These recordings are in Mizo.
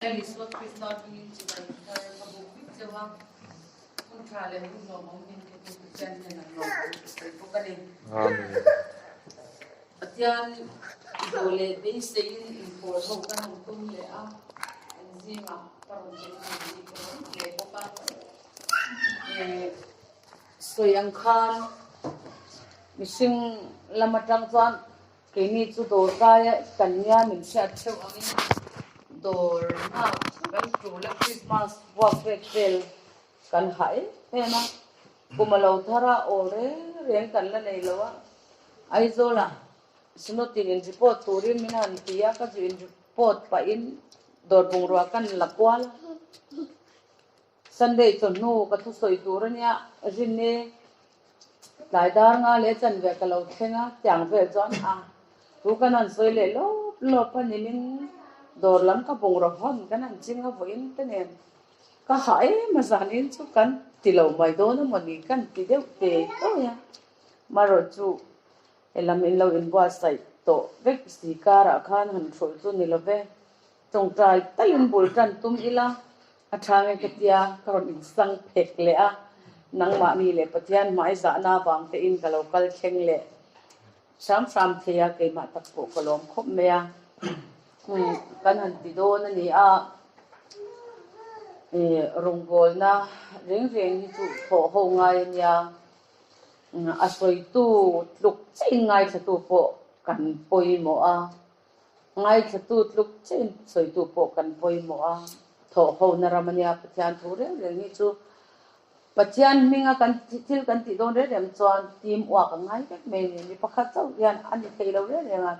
Lal Isua Krista hmingin chibai thar ka buk vek cheu a, hun tha leh hun lawmawm min pe tu Pathian hnenah lawmawm ka sawi bawk a ni. Amen. Pathian duh leh beiseiin inpawl ho kan han tum leh a, an zingah ka rawn tel ve hi ka lawm hle bawk a. Sawi ang khan mihring lam atang chuan Keini chu dawr kaia kan nia min hriat theuh angin dawr nghak kan tul a, Krismas vuak vet vel kan hah em em a, kum a lo thar a, aw reng reng kan la nei lo a, Aizawlah Synod-in in report turin min han ti a, ka zu in report pahin dawr bungrua kan la kual a, Sunday chawhnu ka thusawi tur a nia, Rinne Tlai dar nga leh chanve ka lo thleng a, tiang vel chuan a thu kan han sawi leh lawp lawp a, nimin dawr lam ka bungraw hawn kan han ching a vawiin te nen ka hah em a, zanin chu kan ti lo mai dawn a mawni kan ti deuh te tawi a, marawh chu helam in lo inbuatsaih tawh vek si karah khan han hrulh chu ni lo ve. Tawngtai talin bul tan tum ila a tha nge ka tia ka rawn insang phek leh a, nangmahni leh Pathian hmaizahna avang tein ka lo kal thleng leh hram hram thei a, keimah tak pawh ka lawm khawp mai a, kan han ti dawn a ni a, rawngbawlna reng reng hi chu thawh ho ngai a nia, a sawitu tluk chiahin ngaithlatu pawh kan pawimawh a. Ngaithlatu tluk chiahin sawitu pawh kan pawimawh a, thawhhona ram a nia Pathian thu reng reng hi chu Pathian hminga kan thil kan tih dawn reng reng chuan team uak a ngai vek mai a ni. Mi pakhat chauh hian a ni thei lo reng reng a,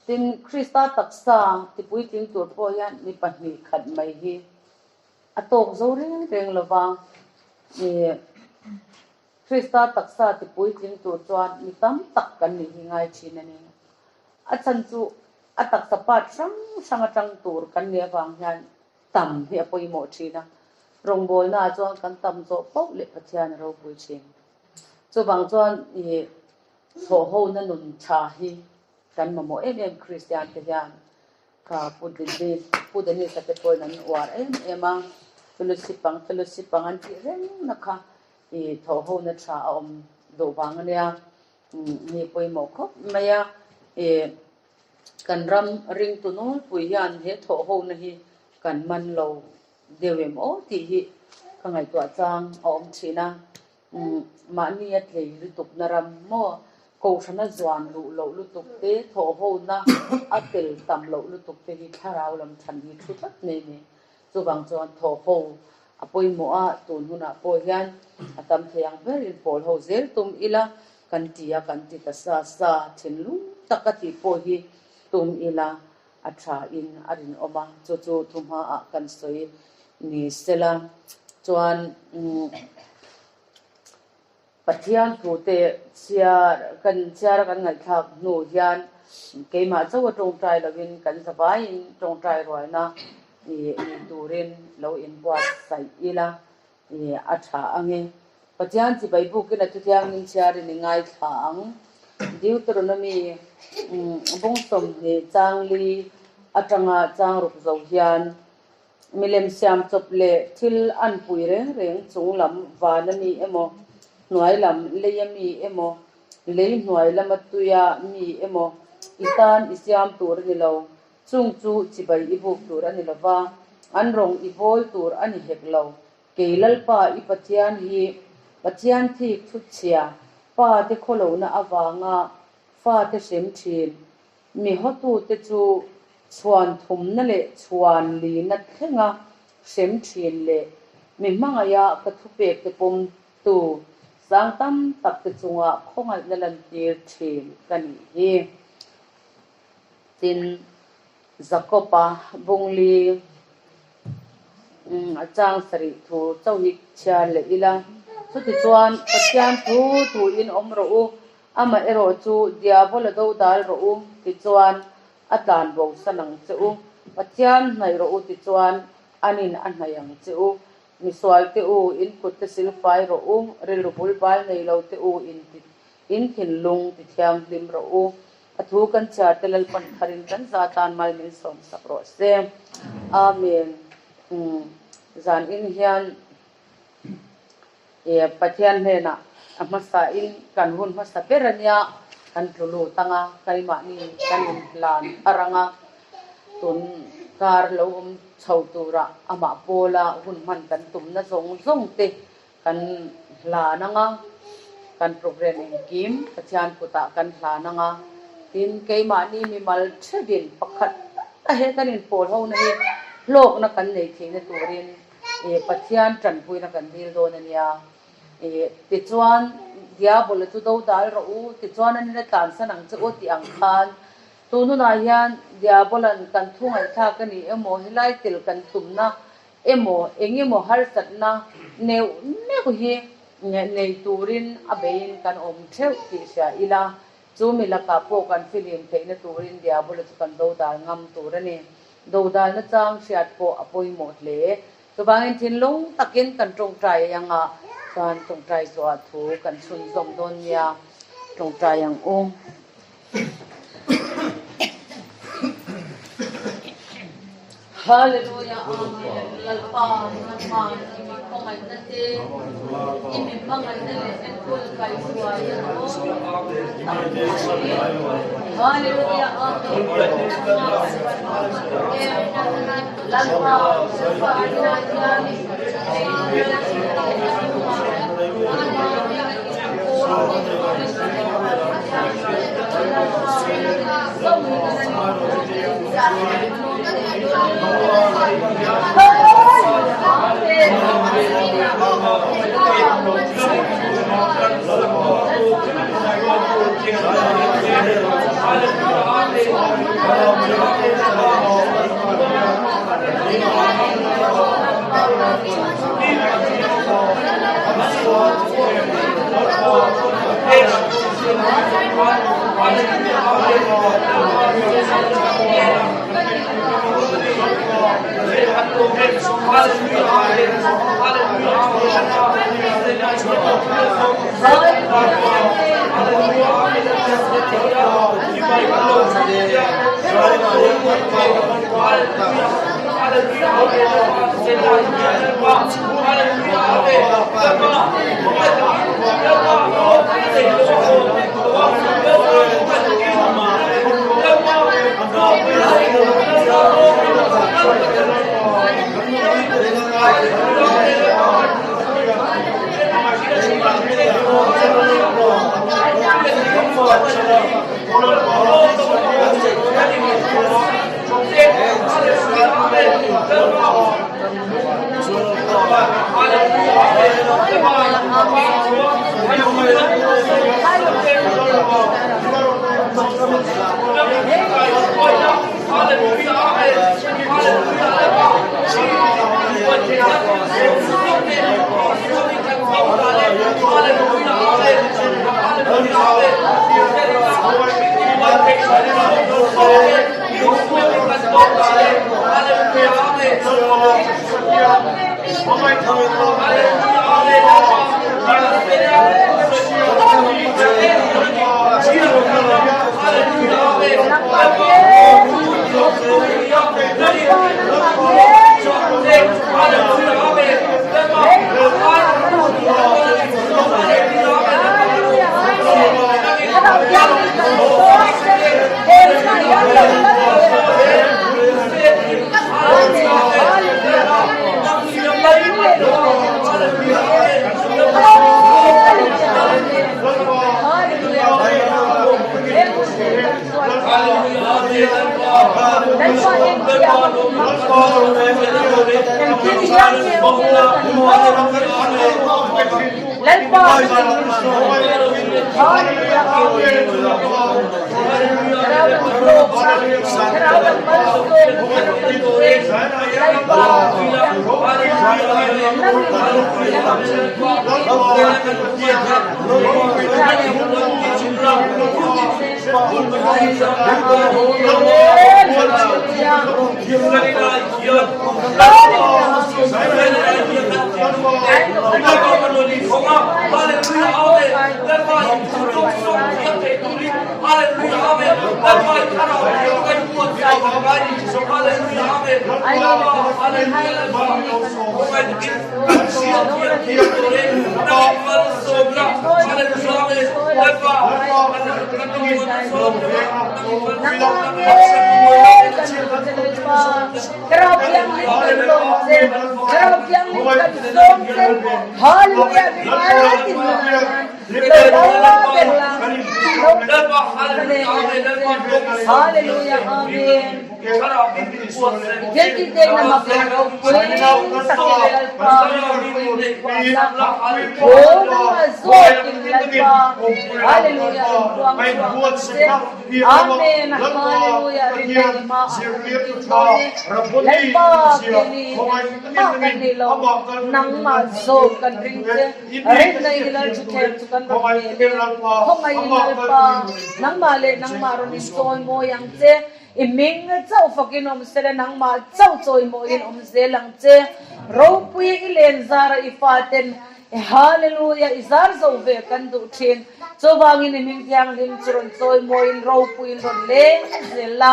tin Krista taksa tipuitling tur pawh hian mi pahnih khat mai hi a tawk zo reng reng lo va, Krista taksa tipuitling tur chuan mi tam tak kan nih hi ngai thin a ni. A chhan chu a taksa part hrang hrang atang tur kan nih avang hian tam hi a pawimawh thin a, rawngbawlnaah chuan kan tam zawh poh leh Pathian a ropui thin. Chuvang chuan i thawhhona nun tha hi kan mamawh em em Kristian te hian kha Pu Denis Pu Denis-a te pawhin an uar em em a, fellowship ang fellowship ang an tih reng na kha i thawhhona tha a awm duh vang a nia. Ni pawimawh khawp mai a, i kan ram ringtu nawlpui hian he thawhhona hi kan man lo deuh em aw tih hi ka ngaihtuah chang a awm thin a, mahni a tlei lutuk na ram maw kohhrana zuan luh loh lutuk te, thawhhona a tel tam loh lutuk te hi thlarau lam than hi thu tlat nei ni. Chuvang chuan thawhho a pawimawh a, tun hunah pawh hian a tam thei ang berin pawl ho zel tum ila kan ti a, kan ti ta sa sa, thinlung taka tih pawh hi tum ila a tha in a rinawm a, chu chu thuhmaah kan sawi ni sela chuan Pathian thute chhiar kan chhiar a kan ngaihthlak hnu hian keimah chauh a tawngtai lovin kan zavaiin tawngtai rualna ni turin lo inbuatsaih ila a tha ang e. Pathian chibai bukin a thuthiangin chhiarin i ngaithla ang. Deuteronomy bung 20 changli atanga changruk zo hian Milem siam chawp leh thil an pui reng reng chung lam van a mi emaw, hnuai lam lei a mi emaw, lei hnuai lama tuia mi emaw i tan i siam tur a ni lo. Chung chu chibai i buk tur a ni lo va, an rawng i bawl tur a ni hek lo. Kei Lalpa i Pathian hi Pathian thik chhutchhia, pa te khawlohna avanga fa te hrem thin, Mi hotute chu chhuan thumna leh chhuan lina thlenga hrem thin leh mi hmangaiha ka thupekte pawmtu sang tam takte chunga khawngaihna lantir thin ka nih hi. Tin, Jakob-a bungli a chang sarih thu chauh hi chhiar leh ila, chutichuan Pathian thu thuin awm rawh u, Amaherawh chu Diabola do dal rawh u tichuan a tlan bo san ang che u, Pathian hnaih rawh u tichuan anin a hnaih ang che u. Misual te u, in kut te silfai rawh u, rilru bul bal nei lo te u, in thinlung tithianghlim rawh u. A thu kan chhiar te Lalpan tharin kan za tan mal min sawm sak rawh se. Amen. Umm zan in hian e Pathian hnenah a hmasa in kan hun hmasa ber a nia kan tlu lut ang a, keimahni kan inhlan thar ang a, tun kar lo awm chho turah amah pawla hun hman kan tumna zawng zawng te Kan hlan ang a, kan program engkim Pathian kutah kan hlan ang a, tin keimahni mimal theuhin pakhat a he kan inpawl hona hi hlawkna kan nei theihna turin ih Pathian tanpuina kan dil dawn a nia. Ih tichuan Diabol-a chu do dal rawh u, tichuan a nena tlansan ang che u tih ang khan tun hunah hian Diabol-a'n kan thu ngaihthlak a ni emaw helai tel kan tumna emaw eng emaw harsatna neuh neuh hi nei turin a beiin kan awm theuh tih hria ila, chu mi lakah pawh kan fihlim theihna turin Diabola chu kan dodal ngam tur a ni. Dodalna chang hriat pawh a pawimawh hle. Chuvangin thinlung takin kan tawngtai ang a, chuan tawngtai zawhah thu kan chhunzawm dawn nia, tawngtai ang u. Hallelujah Amen Lalpa nangmah i mi khawngaihna te i mi hmangaihna leh enkawl kaihruai a awm tak tak hi Hallelujah Amen nangmah kan van hmangaih em Lalpa Lalpa inah hian Thlarau Thianghlim kan lawm che, Thlarau Thianghlim kan sawm che, Hallelujah mi tin lo lal ber la, lo Hallelujah Amen. Thil tih na mak leh ropui tak i Lalpa Thaw nangmah zawkin Lalpa Hallelujah in puang chhuak ang che. Amen Hallelujah rinna i hma ah kan ding dawn e. Lalpa keini engmah kan nih lo nangmah zawk kan ring che. Rinna i Lal thuthleng chu kan rawn hmel e. Khawngaihin Lalpa nangmah leh nangmah rawn in chawimawi ang che. I hming chauh fakin awm sela nangmah chauh chawimawiin awm zel ang che. Ropui i len zara i faten Hallelujah i zar zo ve kan duh thin. Chuvangin i hming thianghlim chu rawn chawimawiin ropuiin rawn leng zel la.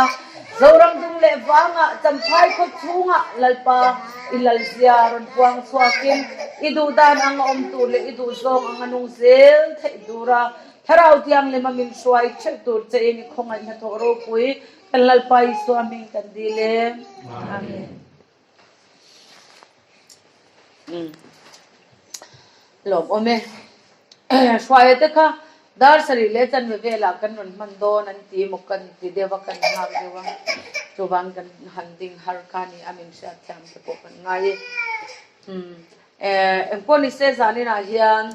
Zoram dung leh vangah Champhai khaw chhungah Lalpa i lalzia rawn puang chhuakin i duhdan anga awm tur leh i duhzawng anga nung zel theih tura Thlarau Thianghlim a min hruai theuh tur che in i khawngaih hnathawh ropui kan Lalpa Isua hming kan dil e. Amen. Lawm awm e. Hruaia te kha dar sarih leh chanve velah kan rawn hman dawn an ti maw kan ti deuh a kan nghak deuh a chuvang kan han ding har kha ni a min hriat thiam te pawh kan ngai e. Engpawh nise zaninah hian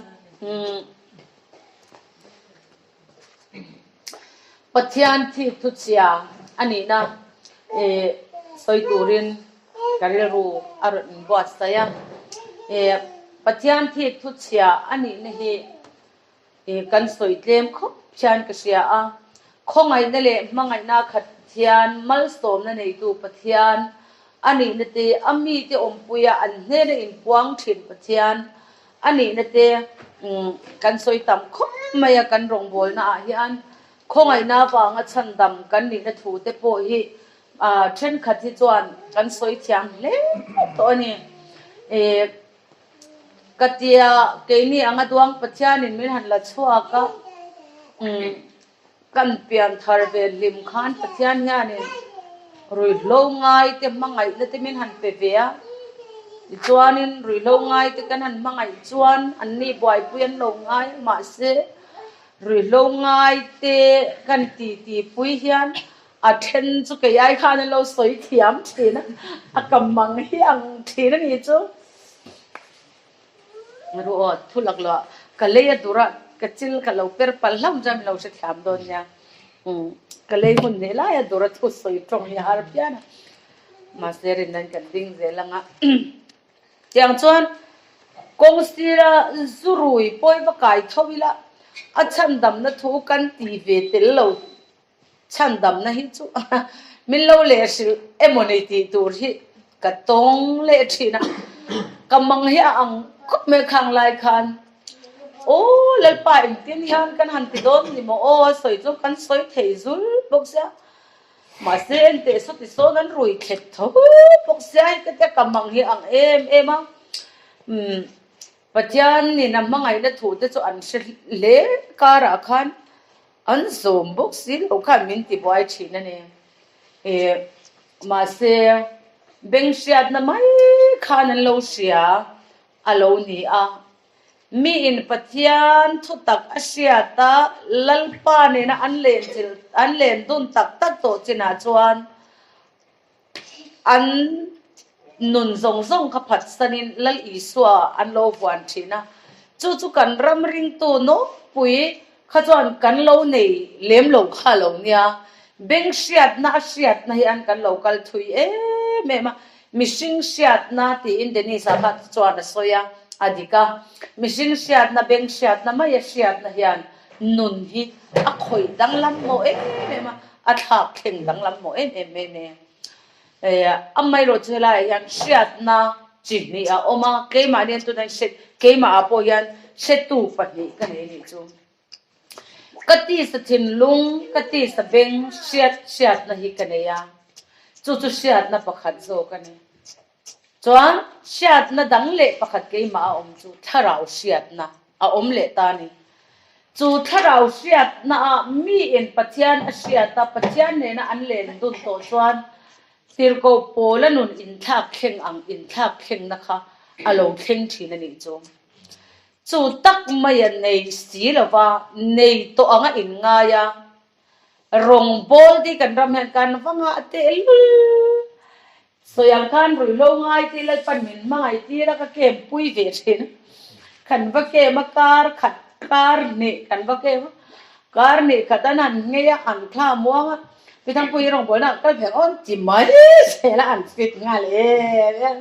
Pathian thik thuchhia a nihna sawi turin ka rilru a rawn inbuatsaih a. Pathian thik thuchhia a nihna hi kan sawi tlem khawp hian ka hria a. Khawngaihna leh hmangaihna khat hian malsawmna neitu Pathian a nihna te, a mite awmpuia an hnena inpuang thin Pathian A nihna te kan sawi tam khawp mai a, kan rawngbawlna ah hian khawngaihna avanga chhandam kan nihna thu te pawh hi thenkhat hi chuan kan sawi thiam hle tawh a ni. Ka tia keini anga duang Pathianin min han la chhuak a, Kan pian thar ve hlim khan Pathian hianin ruihhlo ngaite hmangaihna te min han pe ve a, tichuanin ruihhlo ngaite kan han hmangaih chuan anni buaipui an lo ngai a, mahse ruihhlo ngaite kan titi pui hian a then chu kei ai khan an lo sawi thiam thin a, a ka mang hi ang thin a ni chu. Ruh aw thu lak lo ah ka lei a dur a, ka chil ka lo per palh hlauh chuan min lo hrethiam dawn nia. Ka lei hmun hnih lai a dur a thu sawi tawng hi a har phian a, mahse rinna in kan ding zel ang a. Tiang chuan kawng sira zu rui pawi va kai tho ila a chhandamna thu kan ti ve tel lo Chhandamna hi chu min lo leh hrilh emaw ni tih tur hi ka tawng leh thin a, ka mang hi a ang khawp mai khang lai khan aw Lalpa engtin hian kan han ti dawn ni maw aw a sawi chu kan sawi thei zul bawk sia, mahse enteh saw ti sawn an rui thlet tho bawk sia hei ka tia ka mang hi a ang em em a, umm Pathianin a hmangaihna thu te chu an hre hle karah khan An zawm bawk si lo khan min ti buai thin a ni. Ih, mahse, beng hriatna mai khan an lo hria a lo ni a. Miin Pathian thu tak a hriat a, Lalpa nena an lenchilh, an len dun tak tak tawh chinah chuan An nun zawng zawng kha phatsanin Lal Isua an lo vuan thin a, chu chu kan ram ringtu nawpui kha chuan kan lo nei lem lo kha lo nia. Beng hriatna a hriatna hi an kan lo kal thui em em a, mihring hriatna tiin Dennis-a kha chuan a sawi a, a dik a, mihring hriatna beng hriatna maia hriatna hian nun hi a khawih danglam mawh em em a, a thlak thleng danglam mawh em em mai mai a. Amaherawh chu helaiah hian hriatna chi hnih a awm a, keimahni hian tunah hian keimahah pawh hian hretu pahnih ka nei anih chu. Ka tisa thinlung, ka tisa beng hriat hriatna hi ka nei a. Chu chu hriatna pakhat zawk a ni. Chuan hriatna dang leh pakhat keimah a awm chu thlarau hriatna a awm leh ta a ni. Chu thlarau hriatna ah miin Pathian a hriat a, Pathian nena an len dun tawh chuan tirhkoh Paula nun inthlak thleng ang inthlak thlengna kha a lo thleng thin a nih chu. Chu tak maia nei si lova nei tawh anga inngai a, Rawngbawl tih kan ram hian kan va ngah tehlul. Sawi ang khan ruihhlo ngai tih Lalpan min hmangaih tir a ka kem pui ve thin. Kan va kem a kar khat kar hnih kan va kem a kar hnih khat an han nghei a an thla muang a Pi Thangpuii rawngbawlna an kal ve awn ti mai zel a an fit nghal em em.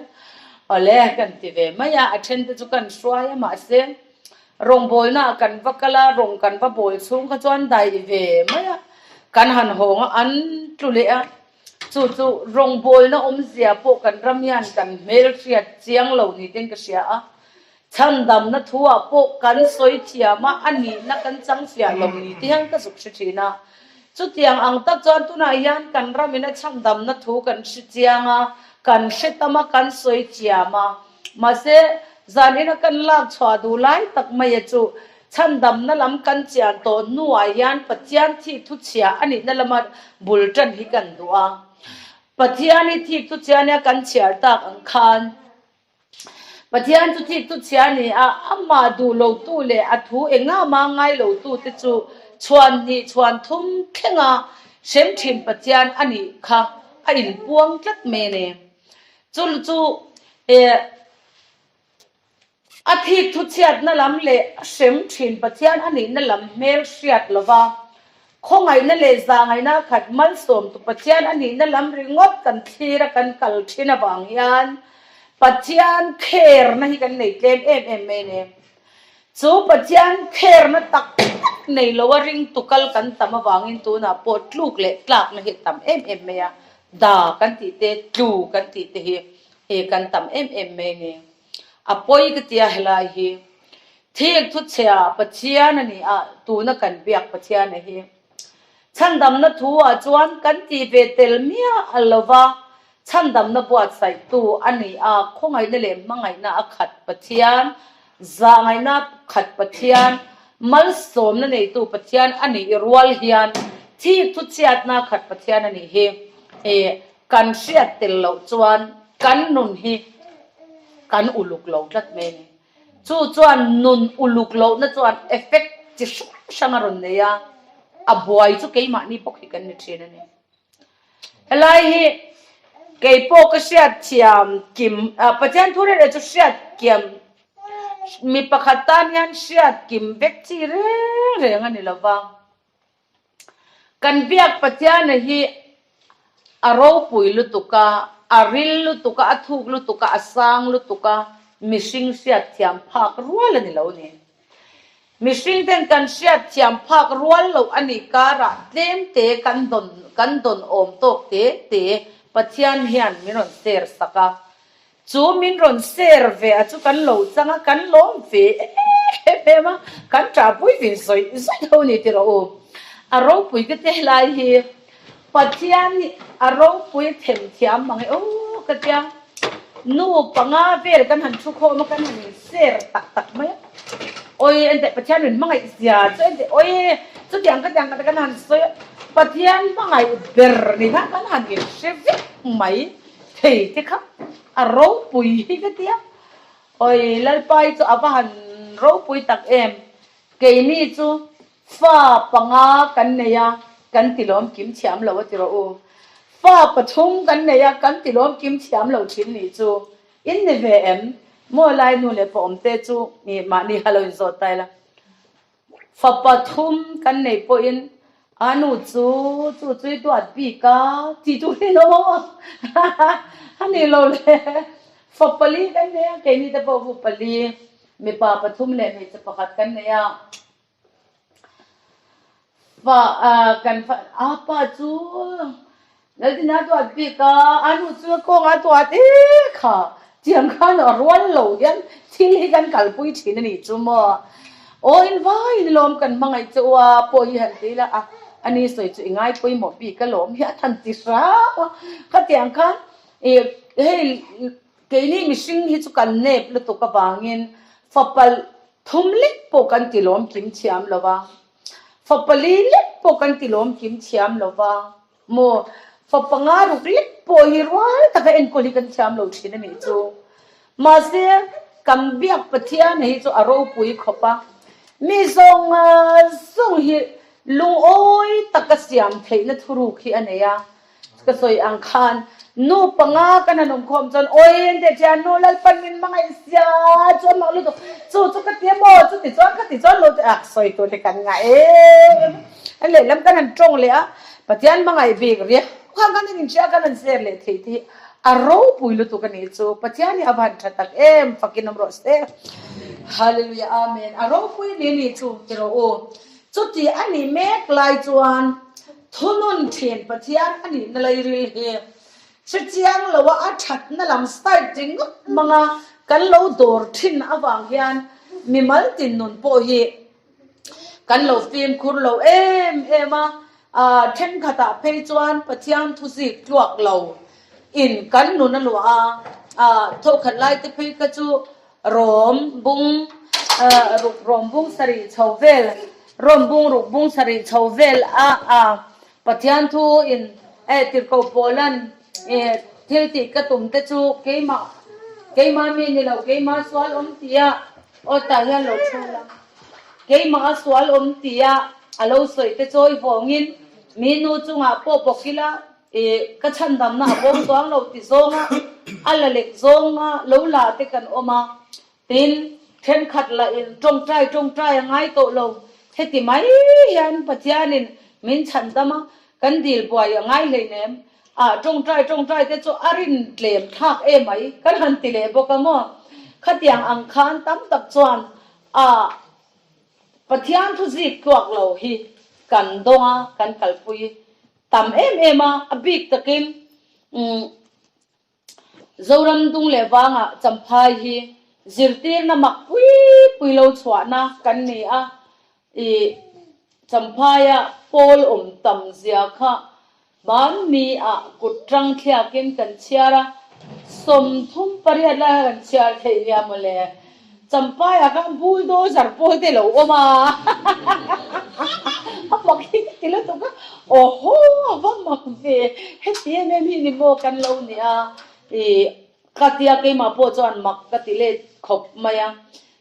Awle kan ti ve mai a a then te chu kan hruai a mahse Rawngbawlna ah kan va kal a, rawng kan va bawl chhung kha chuan daih ve mai a, kan han hawng a, an tlu leh a. Chu chu rawngbawlna awmzia pawh kan ram hian kan hmelhriat chiang lo ni ten ka hria a. Chhandamna thu ah pawh kan sawi thiam a, a nihna kan chang fiah lo ni te hian ka zuk hre thin a. Chutiang ang tak chuan tunah hian kan ramin a chhandamna thu kan hre chiang a, kan hre tam a, kan sawi thiam a. Mahse, zanina kan lak chhuah duh lai tak maia chu chhandamna lam kan chian tawh hnuah hian Pathian thik thu chhia a nihna lama bul tan hi kan duh a. Pathian hi thik thu chhia nia kan chhiar tak ang khan Pathian chu thik thu chhia a ni a, amah duh lotu leh a thu engah ngai lotute chu chhuan hnih chhuan thum thlenga hrem thin Pathian a nih kha a inpuang tlat mai a ni. Chu chu eh a thik thu chhiatna lam leh a hrem thin Pathian a nihna lam hmel hriat lova khawngaihna leh zahngaihna khat malsawmtu Pathian a nihna lam ringawt kan thlir a kan kal thin avang hian Pathian kherna hi kan nei tlem em em mai a ni. Chu Pathian kherna tak tak nei loa ringtu kal kan tam avangin tunah pawh tluk leh tlakna hi a tam em em mai a. Da kan tih te, tlu kan tih te hi e kan tam em em mai nge. A pawi ka tia helai hi. Thik thu chhia Pathian a ni a, tuna kan biak Pathian a hi. Chhandamna thu ah chuan kan tih ve tel miah a lova, chhandamna buatsaihtu a ni a, khawngaihna leh hmangaihna a khat Pathian, Zahngaihna khat Pathian, malsawmna neitu Pathian a nih rual hian thik thu chhiatna khat Pathian a nih hi e kan hriat tel loh chuan kan nun hi kan uluk lo tlat mai a ni. Chu chuan nun uluk lohna chuan effect chi hrang hrang a rawn nei a, a buai chu keimahni bawk hi kan ni thin a ni. Helai hi kei pawh ka hriat thiam kim, Pathian thu reng reng chu hriat kiam, mi pakhat tan hian hriat kim vek chi reng reng a ni lo va. Kan biak Pathiana hi a ropui lutuk a, a ril lutuk a, a thuk lutuk a, a sang lutuk a, mihring hriat thiam phak rual a ni lo ni. Mihring ten kan hriat thiam phak rual loh a nih karah tlem te kan dawn kan dawn awm tawk te te Pathian hian min rawn share sak a. Chu min rawn share ve a chu kan lo chang a, kan lawm ve em em a, kan ṭahpui ve zawih zawih ho ni ti rawh u. A ropui ka te lai hi Pathian hi a ropui them thiam mang e aw ka tia. Nu panga vel kan han thu khawm a kan han in share tak tak mai a. Awi enteh Pathian min hmangaih zia chu enteh awi chutiang ka tiang kan han sawi a Pathian hmangaih ber ni kha kan han in hre vek mai thei te kha a ropui hi ka tia. Awi Lalpa hi chu a va han ropui tak em. Keini chu Fa panga kan nei a, kan tilawm kim thiam lo a ti rawh u. Fa pathum kan nei a, kan tilawm kim thiam lo thin nih chu. In ni ve em? Maw lai nu leh pa awmte chu ih mahni ha lo inzawt ta ila. Fa pathum kan nei pawhin a nu chu chu chu i duat bik a tih tur hi an awm ang a. A ni lo le. Fa pali kan nei a, keini te pawh fu pali, mipa pathum leh hmeichhe pakhat kan nei a. Fa kan fa a pa chu Laltina a duat bik a, a nu chu a kawng a duat e kha tiang khan a rual lo hian thil hi kan kalpui thin a nih chu maw. Aw in vai in lawm kan hmangaih che u a pawh hi han ti ila a. Ani sawi chu i ngai pawimawh bik alawm hi a han ti hram a. Khatiang khan ih hei keini mihring hi chu kan nep lutuk avangin fapa thum lek pawh kan ti lawm kim thiam lo va, fapa li lek pawh kan ti lawm kim thiam lo va. Maw, fa panga ruk lek pawh hi rual taka enkawl hi kan thiam lo thin a nih chu. Mahse, kan biak Pathian hi chu a ropui khawp a, mi zawng zawng hi lungawi taka siam theihna thuruk hi a nei a. Ka sawi ang khan nu panga kan han awm khawm chuan awi an teh thian nu Lalpan min hmangaih sia chu a mak lutuk chu chu ka ti a maw chuti chuan ka ti chuan lo ti a sawi tur hi kan ngah em. A lehlam kan han tawng leh a, Pathian hmangaih bik riau khan kan inhria kan han ser leh theih te hi a ropui lutuk a nih chu. Pathian hi a van tha tak em, fakin awm rawh se. Hallelujah Amen. A ropui ni nih chu ti rawh u. Chuti a nih mek lai chuan thunun thin Pathian a nihna lairil hi hrechiang lo a a thatna lam style ti ngawt hmanga kan lo dawr thin avang hian mimal tin nun pawh hi Kan lo fimkhur lo em em a, thenkhatah phei chuan Pathian thuzik tluak lo in kan nun a luah a, thawhkhat lai te phei kha chu rawm bung ruk rawm bung sarih chho vel rawm bung ruk bung sarih chho vel a Pathian thu in tirhkoh pawlan thil tih ka tum te chu keimah keimah mi ni lo keimah sual awm tia Aw tah hian lo thu la. Keimah a sual awm tia a lo sawi te chawi vawngin mi nu chungah pawh bawk ila i ka chhandamna a bawm chuang lo ti zawnga a la lek zawnga lo la te kan awm a. Tin, thenkhat lah in tawngtai tawngtai a ngai tawh lo. Heti mai hian Pathianin min chhandam a, kan dil buai a ngai hleinem. Ah tawngtai tawngtai te chu a rin tlem thlak em mai kan han ti leh bawk a maw? Khatiang ang khan tam tak chuan ah Pathian thu zik tluak lo hi kan dawng a, kan kalpui tam em em a, a bik takin umm Zoram dung leh vangah Champhai hi zirtirna mak pui pui lo chhuahna kan ni a, I Champhaia pawl awm tam zia kha hmanni ah kut tang thliakin kan chhiar a, 38 lai kha kan chhiar theih nia mawle. Champhaia khan bulldozer pawl te lo awm a, a mak hi ka ti lutuk a, awhaw a va mak ve, heti em em hi ni maw kan lo nia, i ka tia keimah pawh chuan mak ka ti let khawp mai a,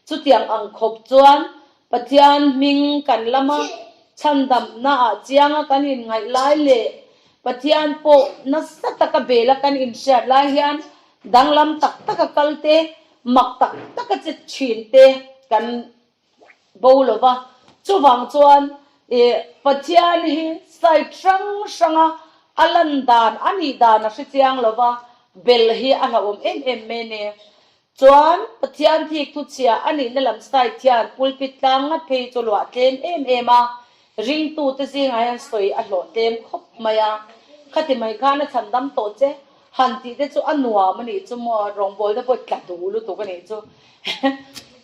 chutiang ang khawp chuan Pathian hming kan lam a, chhandamna ah chianga kan inngaih lai leh Pathian pawh nasa taka bela kan inhriat lai hian danglam tak taka kal te, mak tak taka che thin te kan bo lo va. Chuvang chuan Pathian hi side hrang hranga a lan dan, a nih dan a hrechiang lo va, bel hi a hlauhawm em em mai a ni. Chuan Pathian thik thu chhia a nihna lam side hian pulpit tlang ngat phei chu luah tlem em em a, ringtute zingah hian sawi a hlawh tlem khawp mai a. Khati mai khan a chhan dam tawh che han tih te chu a nuam a nih chu maw, rawngbawlna pawh tla duh lutuk a nih chu.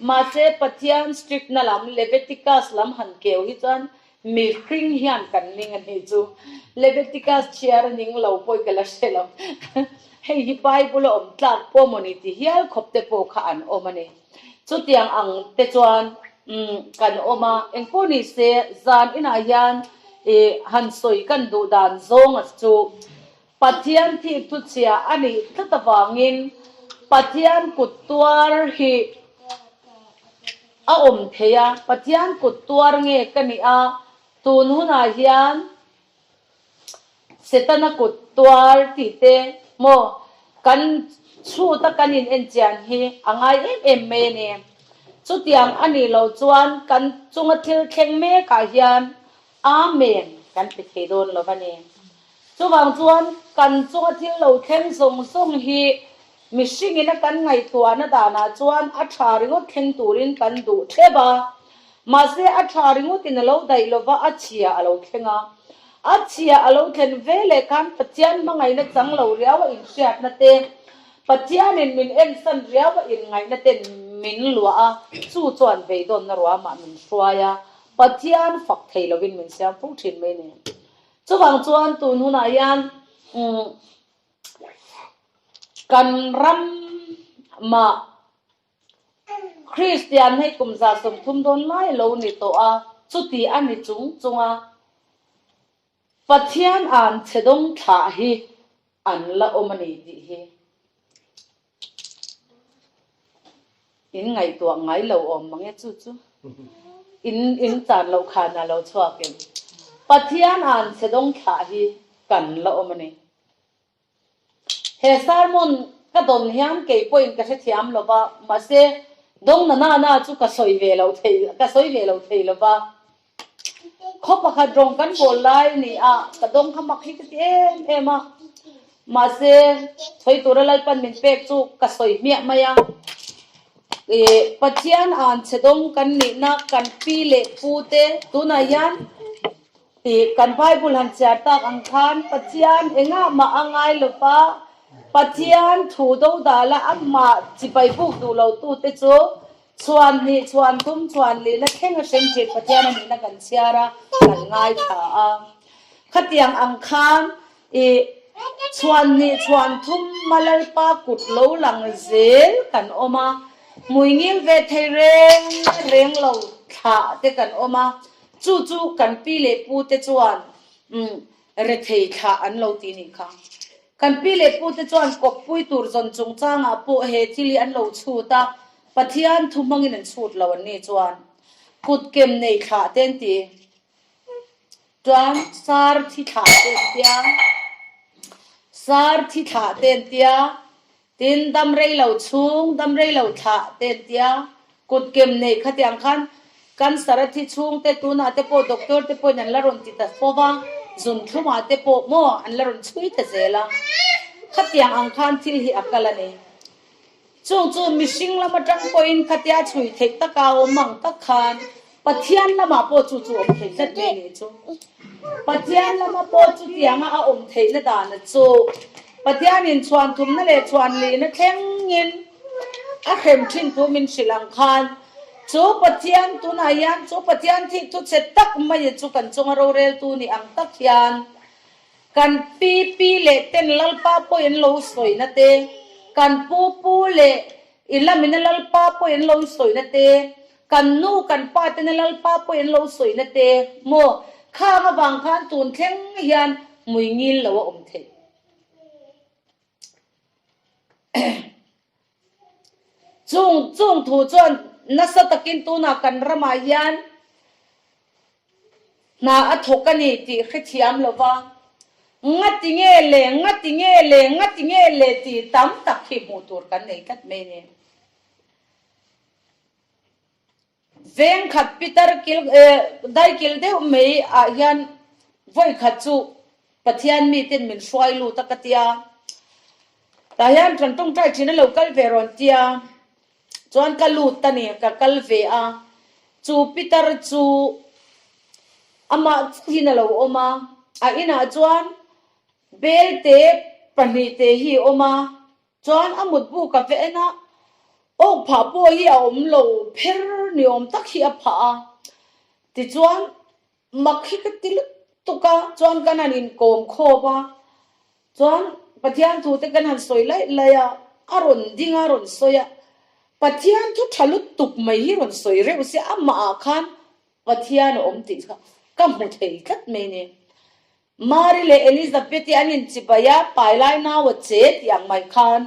Mahse Pathian strict na lam Leviticus lam han keu hi chuan Mihring hian kan ning a nih chu. Leviticus chhiar a ning lo pawh i ka la hre lo. Hei hi Bible a awm tlak pawh maw ni ti hial khawp te pawh kha an awm a ni. Chutiang ang te chuan kan awm a, engpawh ni se zan inah hian i han sawi kan duh dan zawng a chu Pathian thik thu chhia a nih tlat avangin Pathian kut tuar hi A awm thei a, Pathian kut tuar nge ka nih a, tun hunah hian Setana kut tuar tih te maw kan chhuta kan in enchian hi a ngai em em mai a ni. Chutiang a nih loh chuan kan chunga thil thleng mekah hian Amen kan ti thei dawn lo a ni. Chuvang chuan kan chunga thil lo thleng zawng zawng hi Mihringin a kan ngaihtuahna danah chuan a tha ringawt thleng turin kan duh theuh a, mahse a tha ringawtin a lo daih lova a chhia a lo thleng a. A chhia a lo thlen ve leh khan Pathian hmangaihna chang lo riau a inhriatna te, Pathianin min ensan riau a inngaihna ten min luah a, chu chuan beidawnna ruamah min hruai a. Pathian fak thei lovin min siam fo thin mai a ni. Chuvang chuan tun hunah hian kan ram mah Kristian hei kum 30 dawn lai lo ni tawh a, chuti a ni chung chung a, Pathian an chhe dawng thlah hi an la awm a ni tih hi in ngaihtuah ngai lo awm mang e chu chu in in chan loh khan a lo chhuak em Pathian an chhe dawng thlah hi kan la awm a ni. He sermon ka dawn hian kei pawhin ka hrethiam lo va, mahse dawng na na na chu ka sawi ve lo thei ka sawi ve lo thei lo va. Khaw pakhat rawng kan bawl lai ni a, ka dawng kha mak hi ka ti em em a, mahse sawi tura Lalpan min pek chu ka sawi hmiah mai a. Ih Pathian an chhe dawng kan nihna kan pi leh pu te tunah hian Tih kan Bible han chhiar tak ang khan Pathian engah mah a ngai lo va, Pathian thu dodala amah chibai buk duh lo tute chu chhuan hnih, chhuan thum, chhuan lihna thleng a hrem thin Pathian a nihna kan chhiar a, kan ngaithla a. Khatiang ang khan i chhuan hnih, chhuan thum ma Lalpa kut lo lang zel kan awm a, hmuingil ve thei reng reng lo thlah te kan awm a, Chu chu kan pi leh pu te chuan rethei thlah an lo ti nih kha. Kan pi leh pu te chuan kawppui tur zawn chungchangah pawh he thil hi an lo chhut a, Pathian thu hmangin an chhut lo an ni chuan kutkem nei thlah te an ti. Chuan sar thi thlah te an tia, sar thi thlah te an tia, Tin, dam rei lo chhung, dam rei lo thlah te an tia, kutkem nei khatiang khan cancer a thi chhung te tunah te pawh doctor te pawhin an la rawn ti ta fo va, zunthlumah te pawh maw an la rawn chhui ta zel a, khatiang ang khan thil hi a kal a ni. Chung chu mihring lam atang pawhin khatia chhui theih taka a awm ang tak khan Pathian lamah pawh chu chu awm thei tlat mai nih chu. Pathian lama pawh chutianga a awm theihna dana chu Pathianin chhuan thumna leh chhuan lihna thlengin a hrem thin thu min hrilh ang khan chu Pathian tunah hian chu Pathian thih thu chhe tak mai chu kan chunga roreltu ni ang tak hian kan pi pi leh ten Lalpa pawhin an lo sawina te, kan pu pu leh i lamina Lalpa pawhin an lo sawina te, Kan nu kan pa tena Lalpa pawh in lo sawina te maw khang avang khan tun thleng hian hmui ngil lo a awm theih. Chung chung thu chuan nasa takin tunah kan ramah hian hna a thawk a ni tih hrethiam lo va, ngati nge le, ngati nge le, ngati nge le tih tam tak hi hmuh tur kan nei tlat mai a ni. Veng khat pitar kil dai kil deuh mai ah hian vawi khat chu Pathian miten min hruai lut a ka tia, tah hian kan tawngtai thin a lo kal ve rawn tia, chuan ka lut a ni ka kal ve a, chu pitar chu amah chauhin a lo awm a, a inah chuan belte pahnihte hi a awm a. Chuan a mutbu ka ve en a, awk phah pawh hi a awm lo pher ni awm tak hi a phah a, tichuan mak hi ka ti lutuk a, chuan kan han inkawm khawp a, chuan Pathian thu te kan han sawi laih laih a, a rawn ding a, a rawn sawi a, Pathian thu tha lutuk mai hi rawn sawi reuh se amah ah khan Pathian a awm tih kha ka hmu thei tlat mai ni. Mari leh Elizabeth-i an inchibai a, pailai nau a che tih ang mai khan.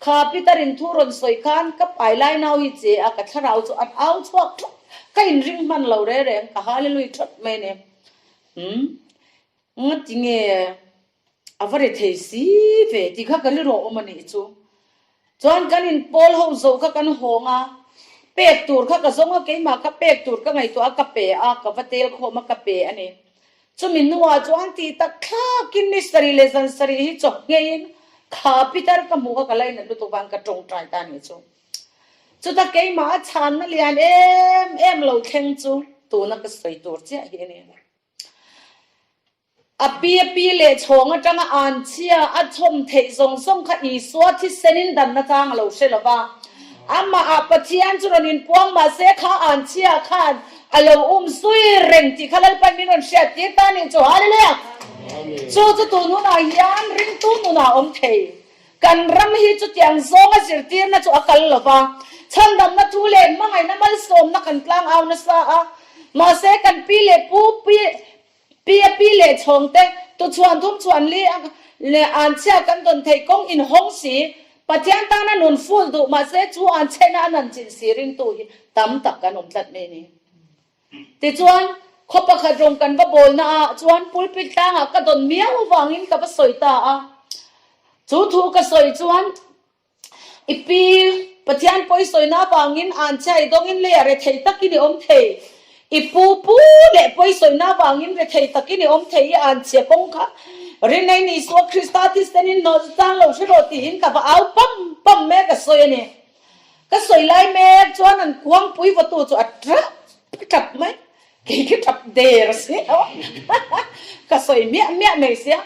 Kha Peter in thu rawn sawi khan ka pailai nau hi che a, ka thlarau chu an au chhuak thawt, ka inring hman lo re reng, ka hallelui thawt mai a ni. Umm, ngati nge a va ri thei si ve tih kha ka rilru awm a nih chu. Chuan kan in pawl ho zo kha kan hawng a, pek tur kha ka zawng a, keimah kha pek tur ka ngaihtuah a, ka pe a, ka va tel khawm a, ka pe a ni. Chumi hnuah chuan tih tak thlakin ni sarih leh zan sarih hi chaw ngheiin kha pitar ka hmuh kha ka lainat lutuk vang ka tawngtai ta nih chu. Chuta keimah a chhanna lian em em lo thleng chu tuna ka sawi tur chiah hi a ni. A pi a pi leh chhawng atanga an chhia a chhawm theih zawng zawng kha Isua thisenin danna chang a lo hre lo va. Amah ah Pathian chu rawn inpuang mahse kha anchhia khan a lo um zui reng tih kha Lalpan min rawn hriat tir ta nih chu. Hallelujah! Chu chu tun hunah hian ringtu nunah a awm thei. Kan ram hi chutiang zawnga zirtirna chu a kal lo va, chhandamna thu leh hmangaihna malsawmna kan tlang au nasa a, mahse kan pi leh pu pi pi a pi leh chhawng te tuchhuan thum chhuan li a leh anchhia kan dawn theih kawng inhawng si, Pathian tana nun ful duh mahse chu anchhena a nan chin si ringtu hi tam tak kan awm tlat mai a ni. Tichuan, khaw pakhat rawng kan va bawlna ah chuan pulpit tlangah ka dawn miau avangin ka va sawi ta a. Chu thu ka sawi chuan, I pi, Pathian pawi sawina avangin anchhia i dawngin leiah rethei takin i awm thei. I pu pu leh pawi sawina avangin rethei takin i awm thei i anchhia kawng kha Rinei ni Isua Krista thisenin hnawh chang lo hre rawh tiin ka va au pam pam mek a sawi a ni. Ka sawi lai mek chuan an kuangpui vawtu chu a tap tap mai, kei khi tap der si lo ka sawi miah miah mai sia,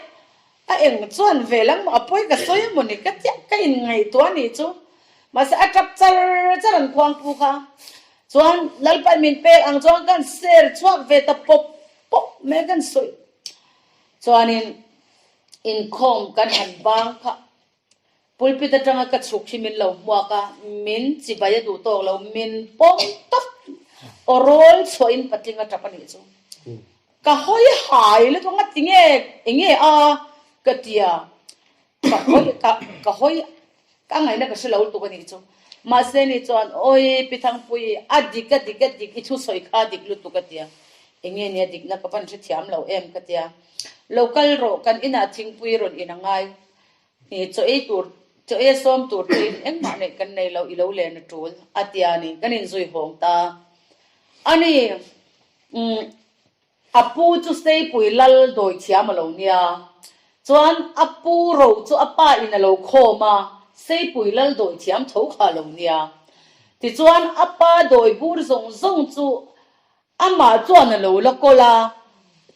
a eng chuan ve lang maw a pawi ka sawi a mawni ka tia ka inngaihtuah a nih chu, mahse a tap char char an kuangpu kha chuan Lalpan min pek ang chuan ka han ser chhuak ve ta pawp pawp mai ka han sawi chuanin inkhawm kan han bang kha. Pulpit atanga ka chhuk hi min lo hmuak a, min chibai a duh tawk lo, min pawm tawp. Aw rawl chhuahin patling a tap a nih chu. Ka hawi hai lutuk a, tinge enge a ka tia, ka hawi ka ka hawi ka ngaihna ka hre lo lutuk a nih chu. Mahse ni chuan awi Pi Thangpui a dik a dik a dik i thusawi kha a dik lutuk a tia, enge nia dikna ka van hrethiam lo em ka tia, lo kal rawh kan inah thingpui rawn in a ngai. Hi chaw ei tur, chaw ei a sawm tur pawhin engmah neih kan nei lo, i lo len a tul a tia ni, kan inzui hawng ta a ni. Umm, a pu chu Seipui lal dawi thiam a lo nia, chuan a pu ro chu a pa in a lo khawm a, Seipui lal dawi thiam tho kha a lo nia. Tichuan a pa dawi bur zawng zawng chu Amah chuan a lo la kawl a,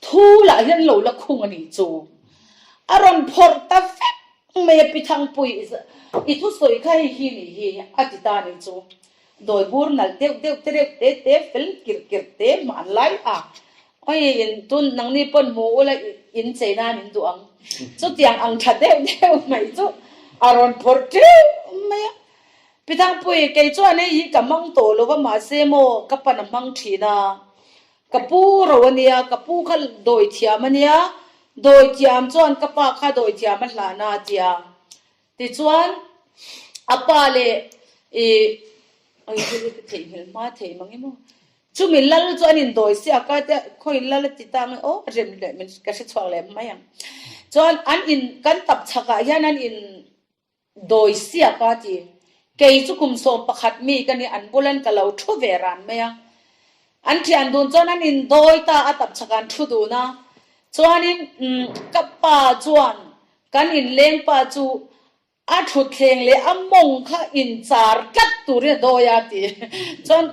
thu lah hian lo la khung a nih chu. A rawn phawrh ta vek mai a, Pi Thangpui, i thusawi kha hei hi nih hi, a ti ta a nih chu. Dawi bur nalh deuh deuh te reuh te te fel kirh kirh te hman lai a, Oi, in tun nangni pawn hmu ula in chei nan in duh ang. Chutiang ang tha deuh deuh mai chu a rawn phawrh teuh mai a. Pi Thangpui, kei chuan hei hi ka hmang tawh lo va, mahse maw ka pan a hmang thin a, ka pu ro a nia, ka pu kha dawi thiam a nia, dawi thiam chuan ka pa kha dawi thiam a hlan a tia. Tichuan a pa leh i thil hi ka theihnghilh hma thei mang emaw, chumi lal chu an indawi siak a, tia khawi lal a ti ta ang e aw rem leh min ka hre chhuak leh mai ang. Chuan an in kan tap chhakah hian an in Dawi siak a ti. Kei chu kum 11 mi ka ni, an bulan ka lo thu ve ran mai a. An thian dun chuan an indawi ta a, tapchhak an thu dun a. Chuanin ka pa chuan kan inleng pa chu a thutthleng leh a mawng kha inchar tlat turin a dawi a ti. Chuan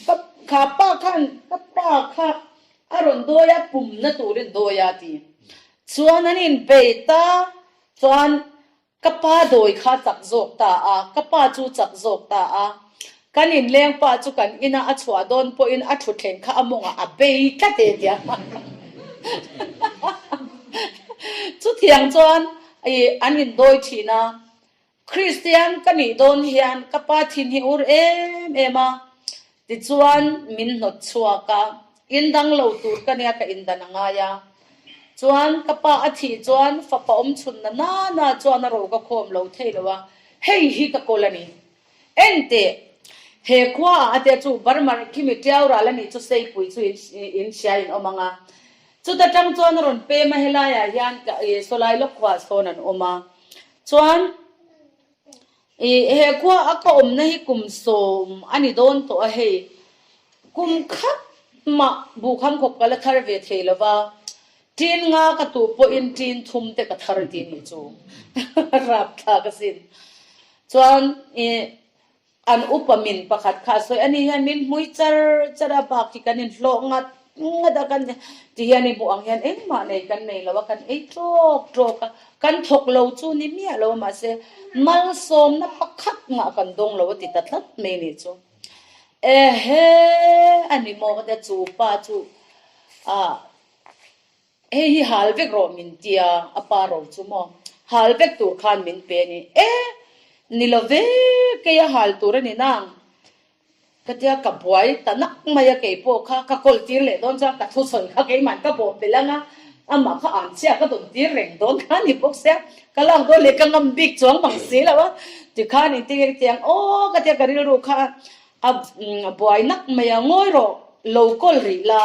ka kha pa khan ka pa kha a rawn dawi a, pumna turin dawi a ti. Chuan an inbei ta. Chuan ka pa dawi kha chak zawk ta a, ka pa chu chak zawk ta a. Kan inleng pa chu kan ina a chhuah dawn pawhin a thutthleng kha a mawngah a bei tlat e tia. Chutiang chuan i an indawi thin a. Kristian ka nih dawn hian ka pa thin hi ur em em a, tichuan min hnawt chhuak a, in dang lo tur ka nia ka indan a ngai a. Chuan ka pa a thih chuan fapa awm chhun na nana chuan a ro ka khawm lo thei lo a, hei hi ka kawl a ni. Enteh, he khua ah a tia chu Burma khimi tiau ral a nih chu Seipui chu in hria in awm ang a. Chuta tang chuan a rawn pem a helai ah hian Sawlai lawk khua ah sawn an awm a. Chuan i he khua a ka awmna hi kum sawm a ni dawn tawh a hei, kum khat mah buhkham khawp ka la thar ve thei lo va, ṭin nga ka tuh pawhin ṭin thum te ka thar ti nih chu rapthlak asin. Chuan i an upa min pakhat kha a sawi a ni hian min hmui char char a, bak hi kan inhlawh ngat. ngat a, kan ti hian i hmuh ang hian engmah nei kan nei lo a, kan ei tawk tawk a, kan thawk lo chu ni miah lo a mahse malsawmna pakhat ngah kan dawng lo a ti ta tlat mai nih chu. Ehe a ni maw ka tia chu pa chu ah Hei hi hal vek rawh min tia, a pa ro chu maw? Hal vek tur khan min pe a ni. E! Ni lo ve, kei a hal tur a ni nang. Ka tia ka buai ta nak mai a, kei pawh kha ka kawl tir leh dawn chuan ka thusawi kha keimah ka bawh belh ang a, amah kha an chhia ka dawn tir reng dawn kha ni bawk sia, ka lak dawn leh ka ngam bik chuang mang si lo a, tikhan engtin nge ka ti ang aw ka tia ka rilru kha a buai nak mai a, ngawi rawh lo kawl rih la.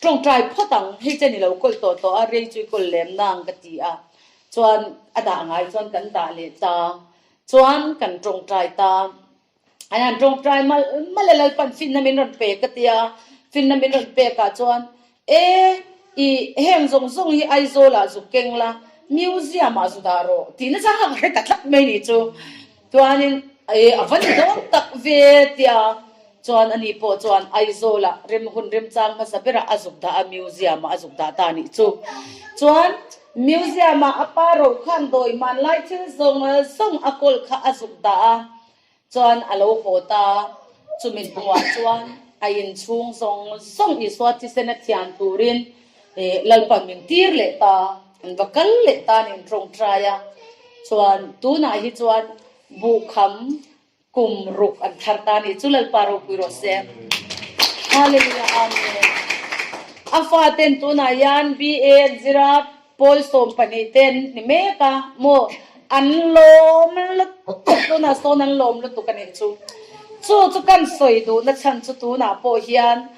Tawngtai phawt ang, hei chen i lo kawl tawh tawh a, rei chu i kawl lem nang ka ti a, chuan a dah ngai chuan kan dah leh ta, chuan kan tawngtai ta, an han tawngtai mal mal a Lalpan finna min rawn pek ka ti a, finna min rawn pek ah chuan e i heng zawng zawng hi Aizawl ah zuk keng la, museum ah zu dah rawh tih nasa kha ka hre ta tlat mai ni chu. Chuanin e a va ni dawn tak ve tia chuan ani pawh chuan Aizawlah rem hun remchang hmasa berah a zuk dah a, museum ah a zuk dah ta anih chu. Chuan museum ah a pa ro khan dawi hmanlai thil zawng zawng a kawl kha a zuk dah a, chuan a lo haw ta. Chumi hnuah chuan a inchhung zawng zawng Isua thisen a thian turin Lalpan min tir leh ta, an va kal leh ta a ni an tawngtai a, chuan tunah hi chuan buhkham kum ruk an thar ta a ni chu Lalpa ropui rawh se. Hallelujah Amen. A faten tunah hian BA an zir a, Pawl 12 te an ni mek a maw an lawm lutuk tunah sawn an lawm lutuk a nih chu. Chu chu kan sawi duhna chhan chu tunah pawh hian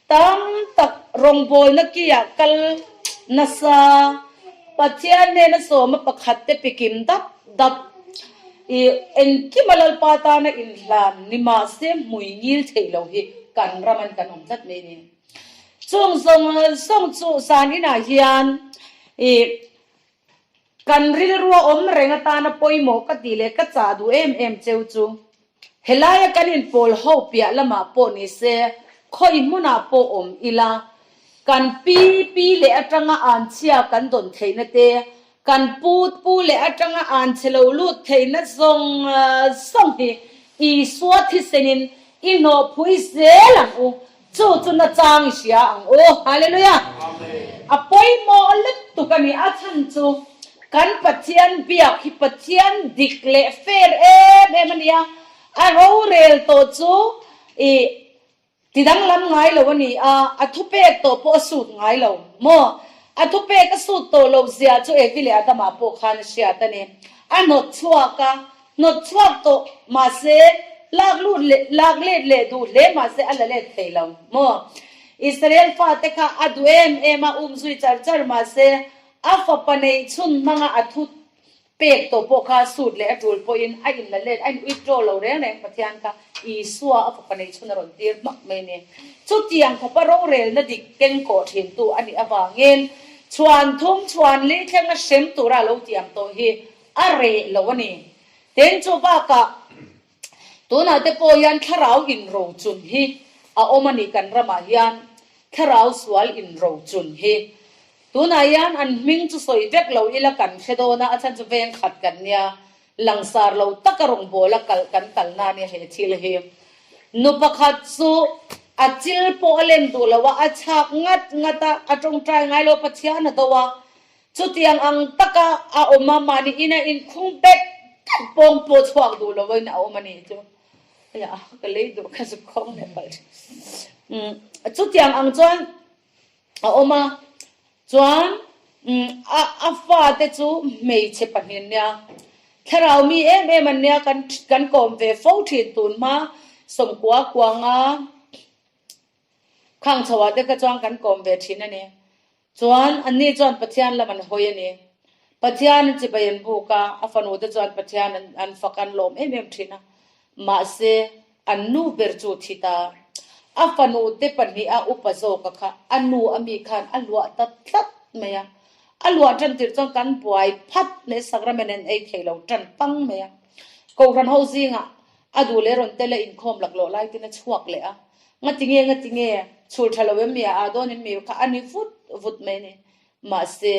Tam tak rawngbawlna kiah kal nasa Pathian hnena sawma pakhat te pikim dap dap i engkima Lalpa tana inhlan ni mahse hmui ngil theih lo hi kan ram an kan awm tlat mai ni. Chung zawng zawng chu zan inah hian i Kan rilrua awm reng atana pawimawh ka tih leh ka chah duh em em cheu chu helaia kan inpawl ho piah lamah pawh ni se, khawi hmunah pawh awm ila, kan pi pi leh atanga anchhia kan dawn theihna te, kan pu pu leh atanga anchhe lo lut theihna zawng zawng hi Isua thisenin i hnawhphui zel ang u. Chu chu nachang i hria ang u. Hallelujah! A pawimawh lutuk a ni. A chhan chu kan Pathian biak hi Pathian dik leh fair em em a ni a. A rorel tawh chu i tidanglam ngai lo a ni a, a thupek tawh pawh a sut ngai lo maw? A thupek a sut tawh loh zia chu Evi leh Adama pawh khan a hriat a ni. A hnawt chhuak a, Hnawt chhuak tawh mahse lak lut leh lak let leh duh hle mahse a la let thei lo maw? Israel fate kha a duh em em a, um zui char char mahse a fapa neih chhun hmanga a thu pek tawh pawh kha sut leh a tul pawhin a in la let a in withdraw lo reng reng Pathian kha Isua a fapa neih chhun a rawn tir hmak mai a ni. Chutiang khawpa rorelna dik kengkawh thintu a nih avangin chhuan thum chhuan li thlenga hrem tura lo tiam tawh hi A reh lo a ni. Tin, chu bakah tunah te pawh hian thlarau inrochun hi a awm a ni kan ramah hian thlarau sual inrochun hi. Tunah hian an hming chu sawi vek lo ila kan hre dawn a, a chhan chu veng khat kan nia, langsar lo taka rawngbawla kal kan kalna a nia he thil hi. Nu pakhat chu a chil pawh a lem duh lo a, a chhak ngat ngat a, a tawngtai ngai lo Pathian a do a, Chutiang ang taka a awm a, mahni ina inkhung bet bet pawng pawh chhuak duh lovin a awm a ni chu. Aya, ka lei duh ka zuk khawng leh palh thin. Umm, chutiang ang chuan a awm a, chuan umm a a fate chu hmeichhe pahnih an nia, thlarau mi em em an nia, kan kan kawm ve fo thin tun hma sawmkua kuanga khang chhoah te kha chuan kan kawm ve thin a ni. Chuan anni chuan Pathian lam an hawi a ni. Pathian an chibai an buk a, a fanu te chuan Pathian an an fak an lawm em em thin a. Mahse, an nu ber chu thi ta. A fanu te pahniha upa zawka kha a nu a mi khan a luah ta tlat mai a. A luah tan tir chuan kan buai phat mai, sacrament an ei thei lo tan pang mai a. Kohhran ho zingah. A duh leh rawn tel a inkhawm laklawh lai ten a chhuak leh a. Ngatinge ngatinge chhul tha lo em mi a aa dawn em mi kha a ni vut vut mai a ni. Mahse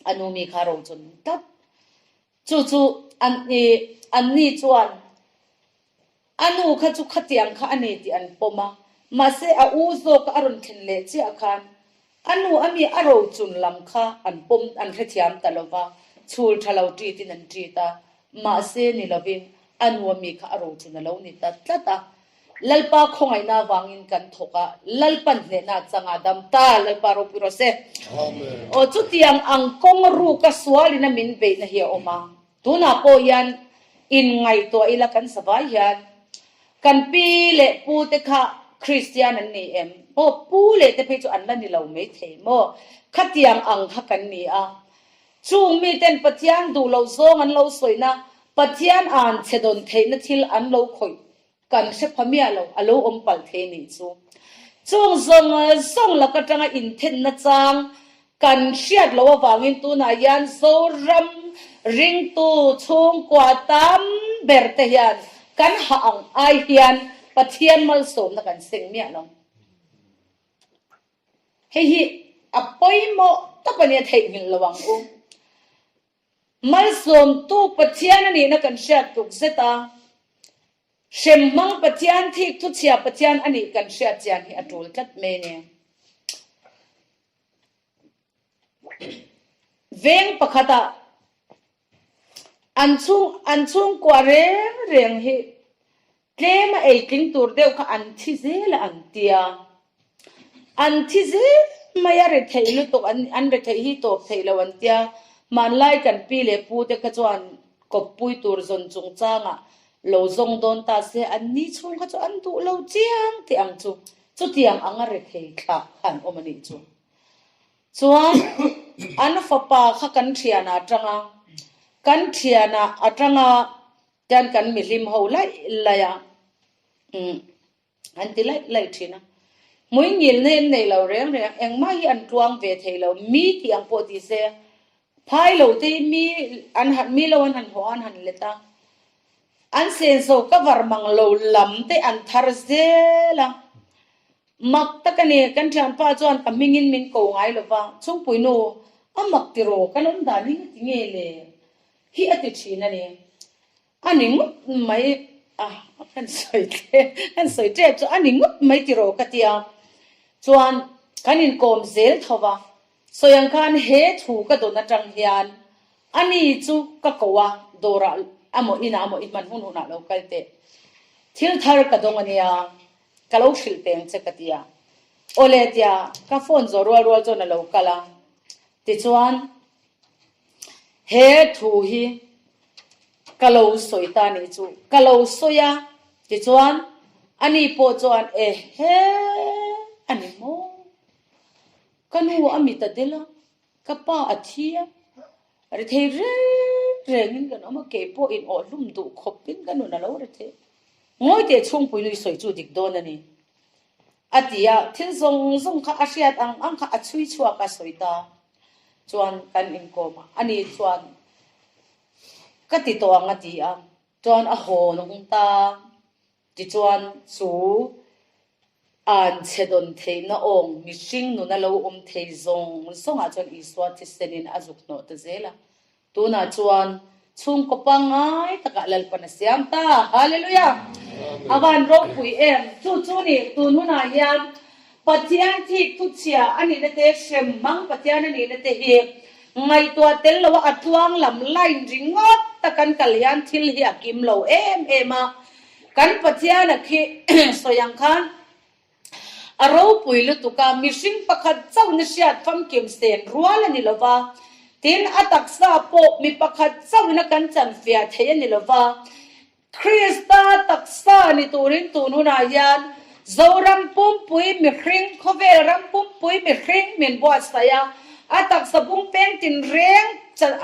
a nu mi kha rochun tlat. Chu chu an i an ni chuan a nu kha chu khatiang kha a ni tih an pawm a, mahse a u zawka a rawn thlen leh chiah khan a nu a mi a rochun lam kha an pawm an hrethiam ta lo va, chhul tha lo ṭitin an ṭit a, mahse ni lovin a nu a mi kha a rochun a lo ni ta tlat a. Lalpa khawngaihna avangin kan thawk a, Lalpan hnehna a chang a dam ta, Lalpa ropui rawh se. Aw chutiang ang kawng ruka sualin a min beihna hi a awm a, tunah pawh hian inngaihtuah ila kan savai hian kan pi leh pu te kha Kristian an ni em? Maw pu leh te phei chu an la ni lo maithei maw? Khatiang ang kha kan ni a, chung miten Pathian duh loh zawng an lo sawina, Pathian an chhe dawn theihna thil an lo khawih Kan hre pha miah lo, a lo awm palh thei nih chu. Chung zawng zawng lak atanga inthenna chang kan hriat loh avangin tunah hian Zoram ringtu chhungkua tam ber te hian kan hah ang ai hian Pathian malsawmna kan seng miah lo. Hei hi a pawimawh tak a nia theihnghilh lo ang u. Malsawmtu Pathian a nihna kan hriat tluk zet a, hrem hmang Pathian, thik thuchhia Pathian a nih kan hriat chian hi a tul tlat mai a ni. Veng pakhatah an chhung an chhungkua reng reng hi Tlem a ei tling tur deuh kha an thi zel a an tia. An thi zel mai a retheih lutuk an an retheih hi tawp theih lo an tia. Hmanlai kan pi leh pu te kha chuan kawppui tur zawn chungchangah lo zawng dawn ta se an ni chhung kha chu an duh lo chiang tih ang chu. Chutiang anga rethei thlah kha an awm a nih chu. Chuan an fapa kha kan thianah atanga kan thianah atanga Tian kan mihlim ho laih laih a, umm an ti laih laih thin a. Hmuingilna hi an nei lo reng reng, engmah hi an tluang ve thei lo, mi tih ang pawh ti se, phai lo te hi mi an han mi lo an han haw a an han let a, an senso cover mang lo lam te an thar zel a. Mak tak a ni, kan thianpa chuan ka hmingin min ko ngai lo va, Chhungpuinu, a mak tiraw, kan awm dan hi ngati nge le? Hi a ti thin a ni. A ni ngawt mai a, kan sawi tlem, kan sawi tep chu a ni ngawt mai tiraw ka tia. Chuan kan inkawm zel tho va, sawi ang khan he thu ka dawn atang hian a ni chu ka ko a, dawrah amaw inah amaw i hman hun hunah lo kal teh. Thil thar ka dawng a nia, ka lo hrilh teng che ka tia. Awle tia ka phone zawh rual rual chuan a lo kal a, tichuan He thu hi ka lo sawi ta nih chu ka lo sawi a, tichuan ani pawh chuan ehe a ni maw? Ka nu a mit a del a, ka pa a thi a, rethei reng rengin kan awm a, kei pawh in awhhlum duh khawpin ka nun a lo rethei. Ngawi teh chhungpui nui sawi chu dik dawn a ni. A ti a, thil zawng zawng kha a hriat ang ang kha a chhui chhuak a sawi ta chuan kan inkawm a, ani chuan ka ti tawh ang a ti a, chuan a haw nung ta, tichuan chu an chhe dawn theihna awng mihring nuna lo awm thei zawng zawngah chuan Isua thisenin a zuk hnawh ta zel a, Tunah chuan chhungkaw pangngai takah Lalpan a siam ta. Hallelujah! A van ropui em! Chu chu ni, tun hunah hian Pathian thik thuchhia a nihna te, hrem hmang Pathian a nihna te hi ngaihtuah tel loa a tluang lam line ringawt ta kan kal hian thil hi a kim lo em em a. Kan Pathian a khi sawi ang khan A ropui lutuk a, mihring pakhat chauh na hriat famkim sen rual a ni lo va, tin a taksa pawh mi pakhat chauhina kan chanfiah thei a ni lo va. Krista taksa ni turin tun hunah hian Zoram pumpui mihring, khawvel ram pumpui mihring min buatsaih a, a taksa bung peng tinreng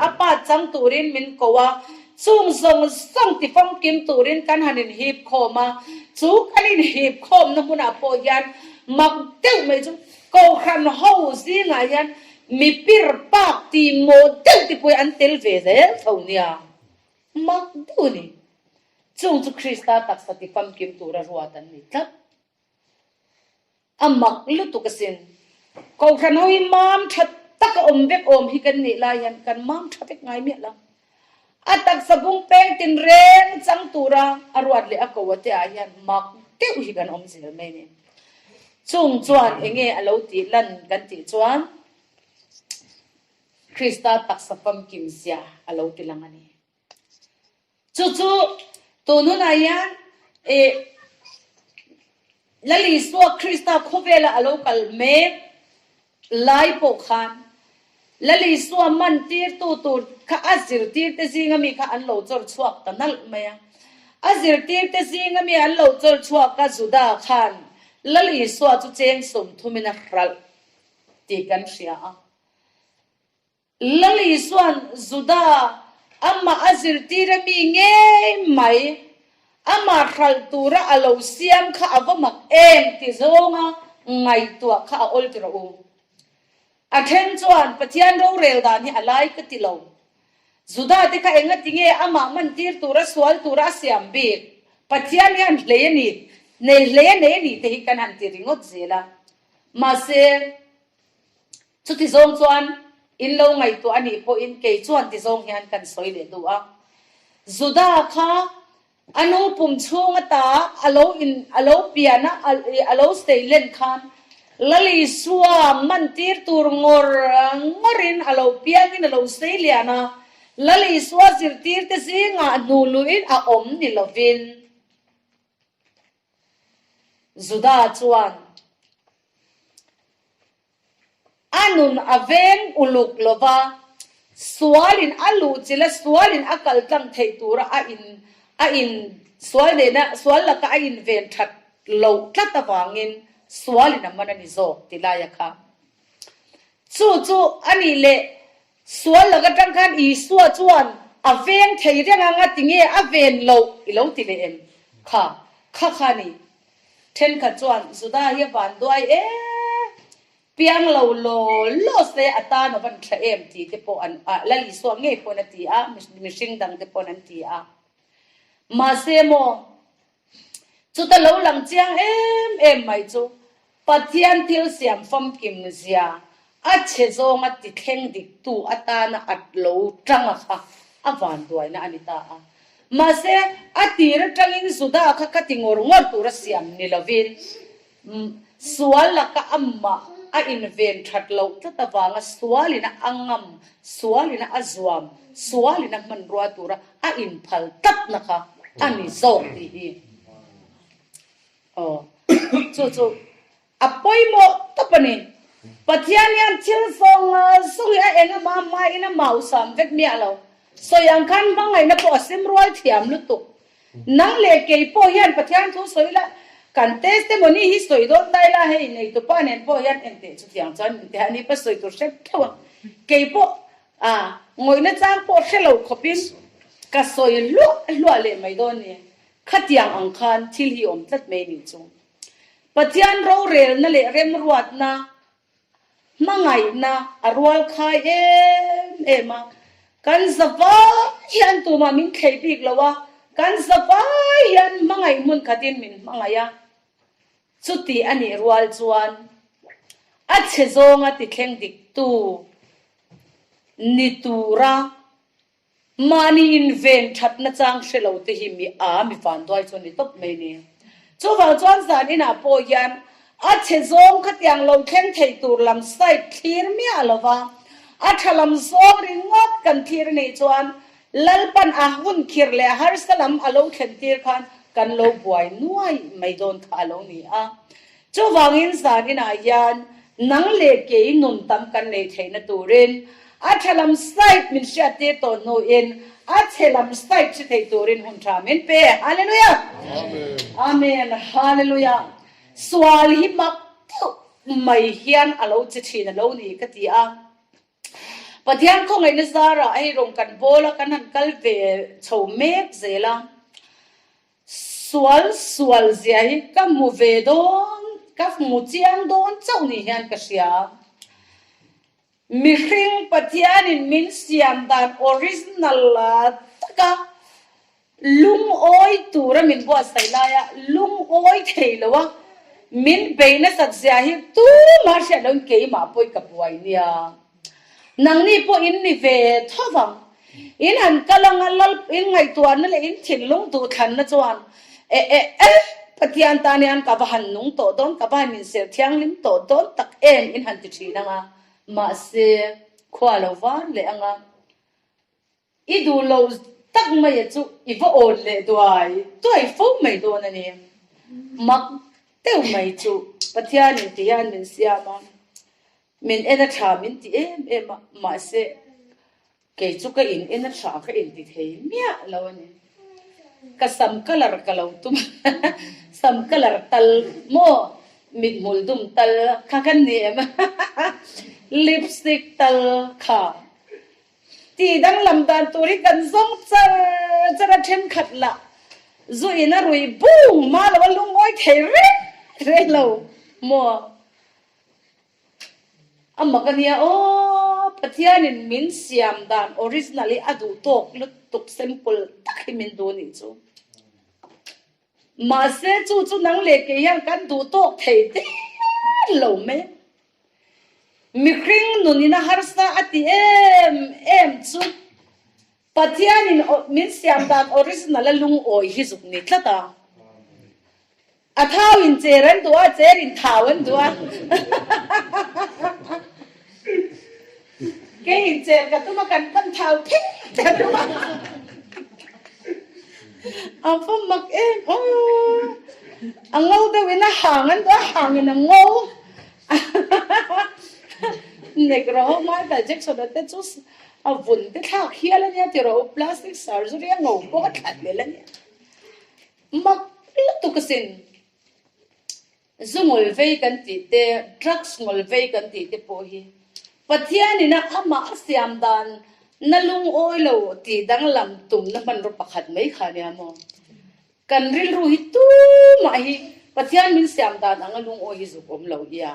a pa chang turin min ko a, Chung zawng zawng ti famkim turin kan han inhip khawm a, chu kan inhip khawmna hmunah pawh hian mak deuh mai chu Kohhran ho zingah hian mi pir pak ti maw deuh te pawh hi an tel ve zel tho nia, mak deuh a ni. Chung chu Krista taksa ti famkim tura ruat an ni tlat. A mak lutuk asin. Kohhran ho hi mam tha taka awm vek awm hi kan nih lai hian kan mam tha vek ngai miah lo. A taksa bung peng tinreng chang tura a ruat leh a ko a te ah hian mak deuh hi kan awm zel mai ni. Chung chuan enge a lo tih lan kan tih chuan Krista taksa famkim zia a lo ti lang a ni. Chu chu tun hunah hian ih Lal Isua Krista khawvela a lo kal mek lai pawh khan Lal Isua man tirtu tur kha a zirtirte zinga mi kha an lo chawr chhuak ta nalh mai a. A zirtirte zinga mi an lo chawr chhuak a Juda khan Lal Isua chu cheng sawmthumin a hralh tih kan hria a. Lal Isua'n Juda amah a zirtir a mi ngei mai, amah hralh tura a lo siam kha a va mak em ti zawnga ngaihtuah kha a awl ti rawh u. A then chuan Pathian rorel dan hi a lai ka ti lo. Juda te kha engati nge amah mantir tura sual tura a siam bik? Pathian hian hlei a ni, nei hlei a nei a ni te hi kan han ti ringawt zel a. Mahse. Chuti zawng chuan in lo ngaihtuah a nih pawhin kei chuan ti zawng hian kan sawi leh duh a. Juda kha a nu pum chhung ata a lo in a lo pian a, a lo stay len khan Lal Isua man tir tur ngawr ngawrin a lo piangin a lo stay lian a, Lal Isua zirtirte zingah hnu luhin a awm ni lovin Juda chuan A nun a veng uluk lo va, sualin a luhchilh a, sualin a kal tlang theih tura a in a in sual nena sual laka a inven that loh tlat avangin sualin a man a ni zawk ti laia kha. Chu chu a nih leh sual laka tang khan Isua chuan a veng thei reng anga tinge a ven loh i lo ti leh em? Kha kha kha a ni. Thenkhat chuan Juda hi a van duai e, piang lo law law se a tan a van tha em tih te pawh an ah Lal Isua ngei pawhin a ti a, mihring dang te pawhin an ti a. Mahse maw, chuta lo lang chiang em em mai chu Pathian thil siam famkim zia a chhe zawnga ti thleng diktu atana at lo tanga kha a vanduaina a ni ta a. Mahse, a tir atangin Juda kha ka ti ngawr ngawr tura siam ni lovin sual laka amah a inven that loh tlat avanga sualina a ngam, sualina a zuam, sualina hmanrua tura a inphal tlatna kha a ni zawk tih hi. Aw, chu chu a pawimawh tawp a ni. Pathian hian thil zawng zawng hi a eng a mah hmain a mausam vek miah lo. Sawi ang khan hmangaihna pawh a sim rual thiam lutuk. Nang leh kei pawh hian Pathian thu sawi la, kan testimony hi sawi dawn ta ila, hei neitupa nen pawh hian engteh chutiang chuan min ti a ni pa sawi tur hrep theuh a. Kei pawh a ngawihna chang pawh hre lo khawpin ka sawi hluah hluah leh mai dawn ni. Khatiang ang khan thil hi awm tlat mai nih chu. Pathian rorelna leh remruatna, hmangaihna a rual khai em em a. Kan zavai hian tumah min thlei bik lo a, kan zavai hian hmangaih hmun khatin min hmangaih a. Chuti a nih rual chuan a chhe zawnga tithleng diktu ni tura Mahni inven thatna chang hre lo te hi mi a mi vanduai chu a ni tawp mai ni. Chuvang chuan zan inah pawh hian a chhe zawng khatiang lo thleng thei tur lam side thlir miah lo va, a tha lam zawng ringawt kan thlir a nih chuan Lalpan a hun khir leh a harsa lam a lo thlen tir khan kan lo buai nuai mai dawn kha a lo ni a. Chuvangin zan inah hian nang leh kei nun tam kan nei theihna turin a tha lam side min hriattir tawh hnuin a chhe lam side hre thei turin hun tha min pe. Hallelujah! Amen. Hallelujah! Sual hi mak deuh mai hian a lo che thin a lo ni ka ti a. Pathian khawngaihna zarah hei rawn kan bawl a, kan han kal ve chho mek zel a. Sual sual zia hi ka hmu ve dawn, ka hmu chiang dawn chauh ni hian ka hria. Mihring Pathianin min siam dan original taka. Lungawi tura min buatsaih laia lungawi thei lo a, min bei nasat zia hi tumah hriat loin keimah pawhin ka buai nia. Nangni pawh in ni ve tho vang. In han kal anga lal in ngaihtuahna leh in thinlung duhthlanna chuan e e e Pathian tan hian ka va han nung tawh dawn, ka va han inserh thianghlim tawh dawn tak em in han ti thin anga, mahse khua lo var leh anga. I duh loh tak maia chu i va awn leh duai duai fo mai dawn a ni. Mak deuh mai chu Pathianin ti hian min siam a, min en a tha min ti em em a, mahse kei chu ka in en a tha ka inti thei miah lo a ni. Ka sam colour ka lo tum a, sam colour tal maw mithmul dum tal kha kan ni em a, lipstick tal kha. Tih danglam dan tur hi kan zawng char char a, thenkhat lah zu in a ruih bung hma lo a lungawi thei reng reng lo maw? A mak a nia aw, Pathianin min siam dan original hi a duh tawk lutuk simple tak hi min duh nih chu. Mahse chu chu nang leh kei hian kan duh tawk thei der lo mai. Mihring nunin a harsa a ti em em chu Pathianin min siam dan original a lungawi hi zuk ni tlat a. A thau in cher an duh a, cher in thau an duh a. Kei in cher ka tum a, kan pan thau phei ta tum a. A va mak em aw. A ngo deuh in a hang an duh a, hang in a ngo. Negro ho Michael Jackson a te chu a vun te thlak hial a nia tiraw plastic surgery a ngo pawh a thlan lel a nia mak lutuk asin zu ngawl vei kan tih te drugs ngawl vei kan tih te pawh hi Pathian in a amah a siam dan na lungawi lo tih danglam tumna hmanraw pakhat mai kha nia maw. Kan rilru hi tumah hi Pathian min siam dan anga lungawi hi zuk awm lo ia.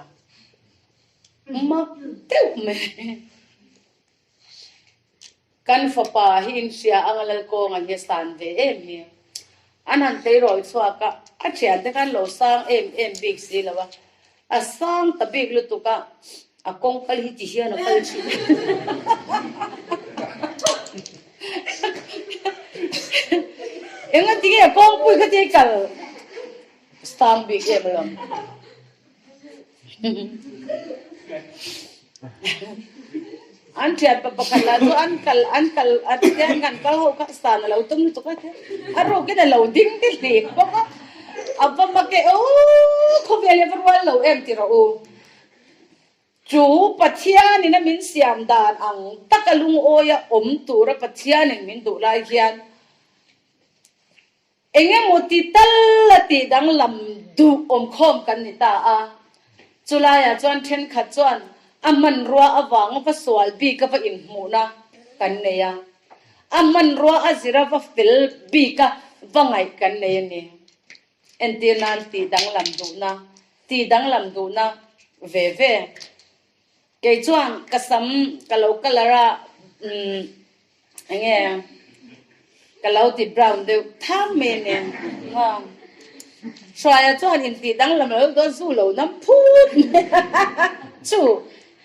Mak deuh mai. Kan fapa hi in hria anga Lalkawnga hi a san ve em hi. An han tleirawl chhuak a, a thiante khan lo sang em em bik si lo a. A sang ta bik lutuk a, a kawng kal hi ti hian a kal thin. Enga tinge a kawngpui kha tia kal sang bik em alawm. An thian pa pakhat lah chu an kal an kal an tian kan kal ho kha san a lo tum lutuk a a rukin a lo ding te hlik bawk a a va mak e aw khawvel hi a va rual lo em ti rawh u chu Pathianin a min siam dan ang taka lungawi a awm tura Pathianin min duh lai hian Eng emaw ti tal a tih danglam duh awmkhawm kan ni ta a. Chulaiah chuan thenkhat chuan a hmanrua avanga va sual bik a va inhmuhna kan nei a, a hmanrua a zira va fel bik a va ngaih kan nei a ni. Entir nan tih danglam duhna, tih danglam duhna ve ve. Kei chuan ka sam ka lo colour a, umm enge ka lo ti brown deuh thang mai a ni. Hruaia chuan intih danglam lo dawn zu lo nam phut mai a, chu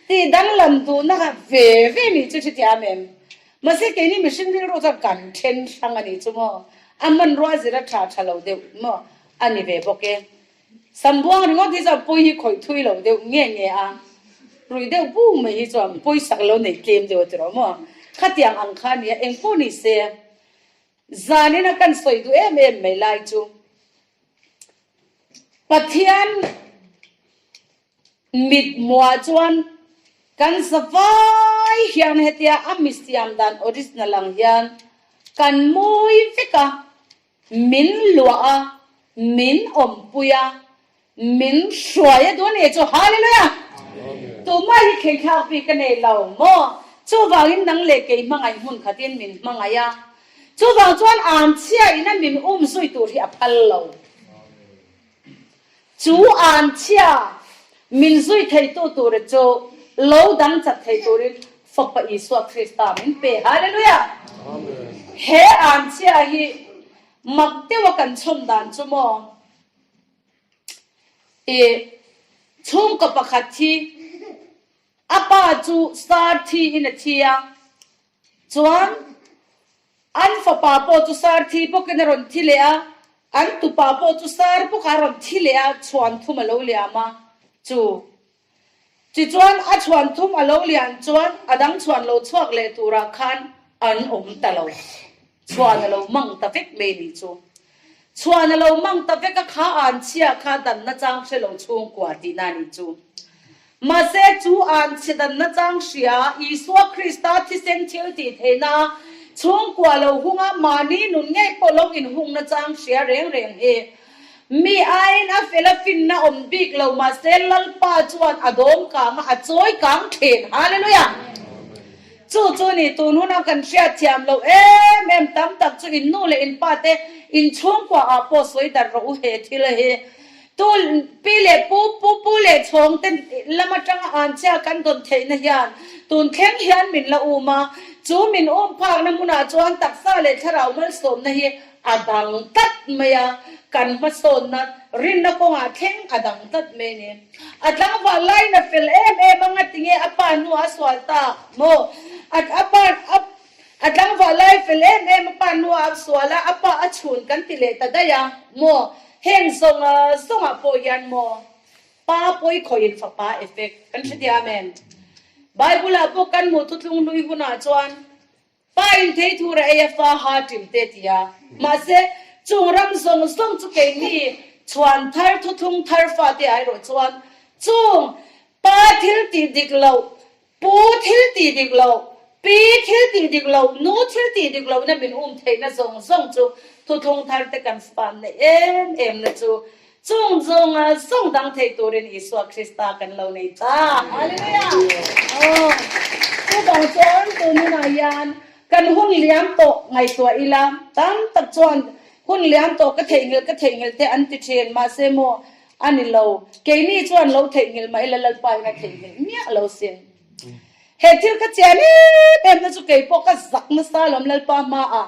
tih danglam duhna kha ve ve nih chu hrethiam em? Mahse keini mihring rilru chuan kan then hrang a nih chu maw, a hmanrua zira tha tha lo deuh maw a ni ve bawk e. Sambuang ringawt hi chuan pawi hi khawih thui lo deuh nge nge a, ruih deuh bung mai hi chuan pawisak lo nei tlem deuh a ti rawh maw? Khatiang ang kha a nia, eng pawh ni se zanin a kan sawi duh em em mai lai chu Pathian mithmuah chuan kan zavai hian hetia a mi siam dan original ang hian kan mawi vek a, Min luah a, min awmpui a, min hruai a duh a ni chu. Hallelujah! Tumah hi kheithlak bik ka nei lo maw? Chuvangin nang leh kei hmangaih hmun khatin min hmangaih a, chuvang chuan anchhia ina min um zui tur hi a phal lo. Chu anchhia min zui theitu tura chu lo dang chat thei turin Fapa Isua Krista min pe. Hallelujah! He anchhia hi. Mak deuha kan chhawm dan chu maw? Ih, chhungkaw pakhat hi a pa chu sar thiin a thi a, chuan an fapa pawh chu sar thi bawkin a rawn thi leh a, an tupa pawh chu sar bawkah a rawn thi leh a, chhuan thum a lo liam a, chu Tichuan, a chhuan thum a lo lian chuan a dang chhuan lo chhuak leh turah khan an awm ta lo. Chhuan a lo mang ta vek mai ni chu. Chhuan a lo mang ta vek a, kha an chhia kha danna chang hre lo chhungkua tihna ni chu. Mahse, chu an chhe danna chang hria Isua Krista thisen thil tih theihna chhungkua lo hunga mahni nun ngei pawh lo inhungna chang hria reng reng hi Mi aiin a fel a finna awm bik lo mahse Lalpa chuan a dawm kang a, a chawi kang thin. Hallelujah! Chu chu ni tun huna kan hriat thiam loh em em tam tak chu in nu leh in pa te in chhungkua ah pawh sawi darh rawh u he thil hi. Tu pi leh pu pu pu leh chhawng te lam atanga an chhia kan dawn theihna hian tun thleng hian min la um a, chu min um phakna hmunah chuan taksa leh thlarau malsawmna hi A dang tlat mai a, kan hmasawnna rinna kawngah thleng a dang tlat mai a ni. A tlangval laiin a fel em em a, ngatinge a pa hnuah a sual tak maw? A a pa a a tlangval lai fel em em a pa hnuah a sual a, a pa a chhun kan ti leh ta daih a maw? Heng zawnga zawngah pawh hian maw pa pawi khawihin fapa effect kan hrethiam em? Bible-ah pawh kan hmuh thuthlung hlui hunah chuan Pa in thei thur a ei a fa ha ṭim te ti a. Mahse, chung ram zawng zawng chu keini chhuan thar thuthlung thar fate airawh chuan chung pa thil tih dik loh, pu thil tih dik loh, pi thil tih dik loh, nu thil tih dik lohna min um theihna zawng zawng chu thuthlung thar te kan fan na em em na chu Chung zawnga zawng dang thei turin Isua Krista kan lo nei ta. Hallelujah! Aw, chuvang chuan tun hunah hian kan hun liam tawh ngaihtuah ila, tam tak chuan hun liam tawh ka theihnghilh ka theihnghilh te an ti thin, mahse maw a ni lo. Keini chuan lo theihnghilh mah ila Lalpa hian a theihnghilh miah lo sin. He thil ka chian em em na chu kei pawh ka zak nasa alawm Lalpa hmaah.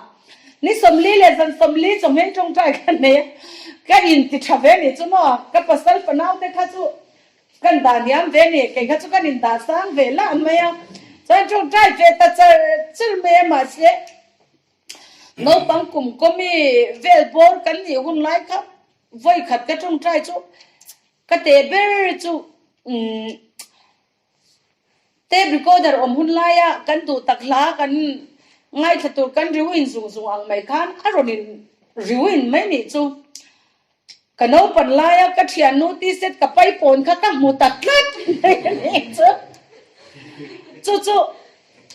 Ni 40 leh zan 40 chawhmeh tawngtai ka nei a, ka inti tha ve ni chu maw, ka pasal fanau te kha chu kan dah hniam ve ni, kei kha chu kan indah sang ve lah mai a, chuan tawngtai ve ta char char mai a mahse naupang kum kawmi vel bawr kan nih hun lai kha vawikhat ka tawngtai chu ka teh ber chu umm Tape recorder awm hun laia kan duh tak hla kan ngaithla tur kan rewind zung zung ang mai khan a rawn in rewind mai nih chu. Ka naupan laia ka thiannu t-shirt ka paipawn kha ka hmu ta tlat mai a nih chu. Chu chu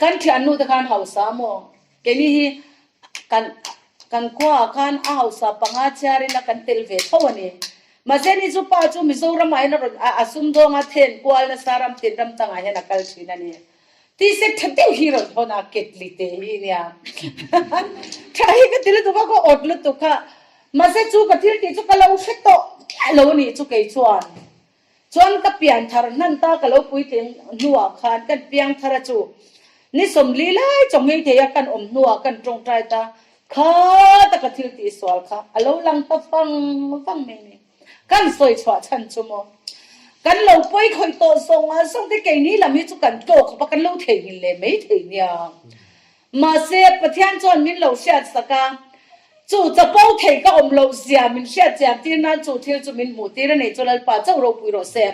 kan thiannu te khan hausa maw? Keini hi kan kan khuaah khan a hausa panga chhiarin a kan tel ve tho a ni. Mahse ni chu pa chu Mizoramah hian a rawn a sumdawng a then kual nasa ram tin ram tangah hian a kal thin a ni. T-shirt tha deuh hi rawn hawn a ketli te hi nia. Tha hi ka ti lutuk a ka awt lutuk a. Mahse chu ka thil tih chu ka lo hre tawh miah lo a nih chu kei chuan. Chuan ka pian thar hnan ta ka lo puitling hnuah khan kan piang thar a chu ni 40 lai chawnghei thei a kan awm hnuah kan tawngtai ta kha taka thil tih sual kha a lo lang ta fang fang mai ni. Kan sawi chhuah chhan chu maw kan lo pawi khawih tawh zawng a zawng te keini lam hi chu kan tawk khawp a kan lo theihnghilh leh mai thei nia. Mahse, Pathian chuan min lo hriatsak a, chu chapo thei ka awm loh zia min hriat chian tir nan chu thil chu min hmuh tir a nei chu Lalpa chauh ropui rawh se.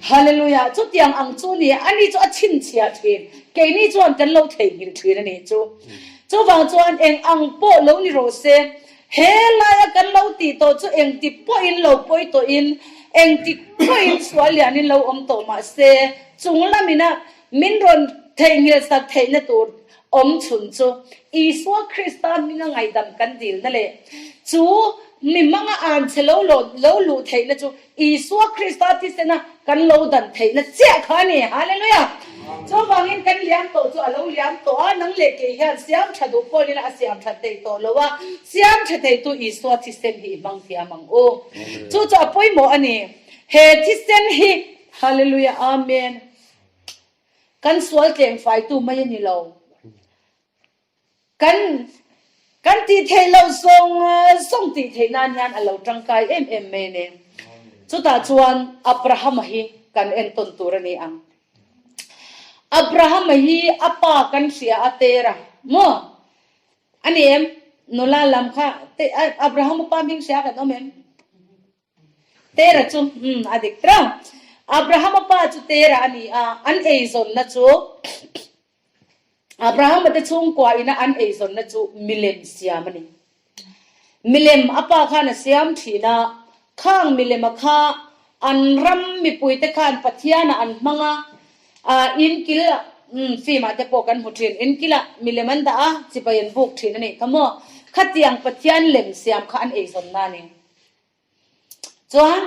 Hallelujah! Chutiang ang chu ni, ani chu a chhinchhiah thin, keini chuan kan lo theihnghilh thin a nih chu. Chuvang chuan eng ang pawh lo ni rawh se, he laia kan lo tih tawh chu engtik pawhin lo pawi tawhin, engtik pawhin sual lianin lo awm tawh mah se, chung lamina Min rawn theihnghilh sak theihna tur awm chhun chu Isua Krista hminga ngaihdam kan dilna leh chu mi hmanga an che lo lo luh theihna chu Isua Krista thisena kan lo dan theihna chiah kha a ni. Hallelujah! Chuvangin kan liam tawh chu a lo liam tawh a, nang leh kei hian siam tha duh pawh nila a siam that thei tawh lo a, siam tha theitu Isua thisen hi i hmang thiam ang u. Chu chu a pawimawh a ni. He thisen hi, Hallelujah, Amen. Kan sual tleng faitu mai a ni lo. Kan. Kan tih theih loh zawng zawng tih theih nan hian a lo tangkai em em mai a ni. Chutah chuan Abrahama hi kan entawn tur a ni ang. Abrahama hi a pa kan hria a Tera maw? A ni em? Nula lam kha Abrahama pa hming hria kan awm em? Tera chu umm a dik teuh. Abrahama pa chu Tera a ni a, an eizawnna chu Abrahama te chhungkua ina an eizawnna chu milem siam a ni. Milem a pa khan a siam thin a, khang milema kha an ram mipuite khan Pathianah an hmang a, ah inkil umm film ah te pawh kan hmu thin, inkilah milem an dah a, chibai an buk thin a nih kha maw? Khatiang Pathian lem siam kha an eizawnna a ni. Chuan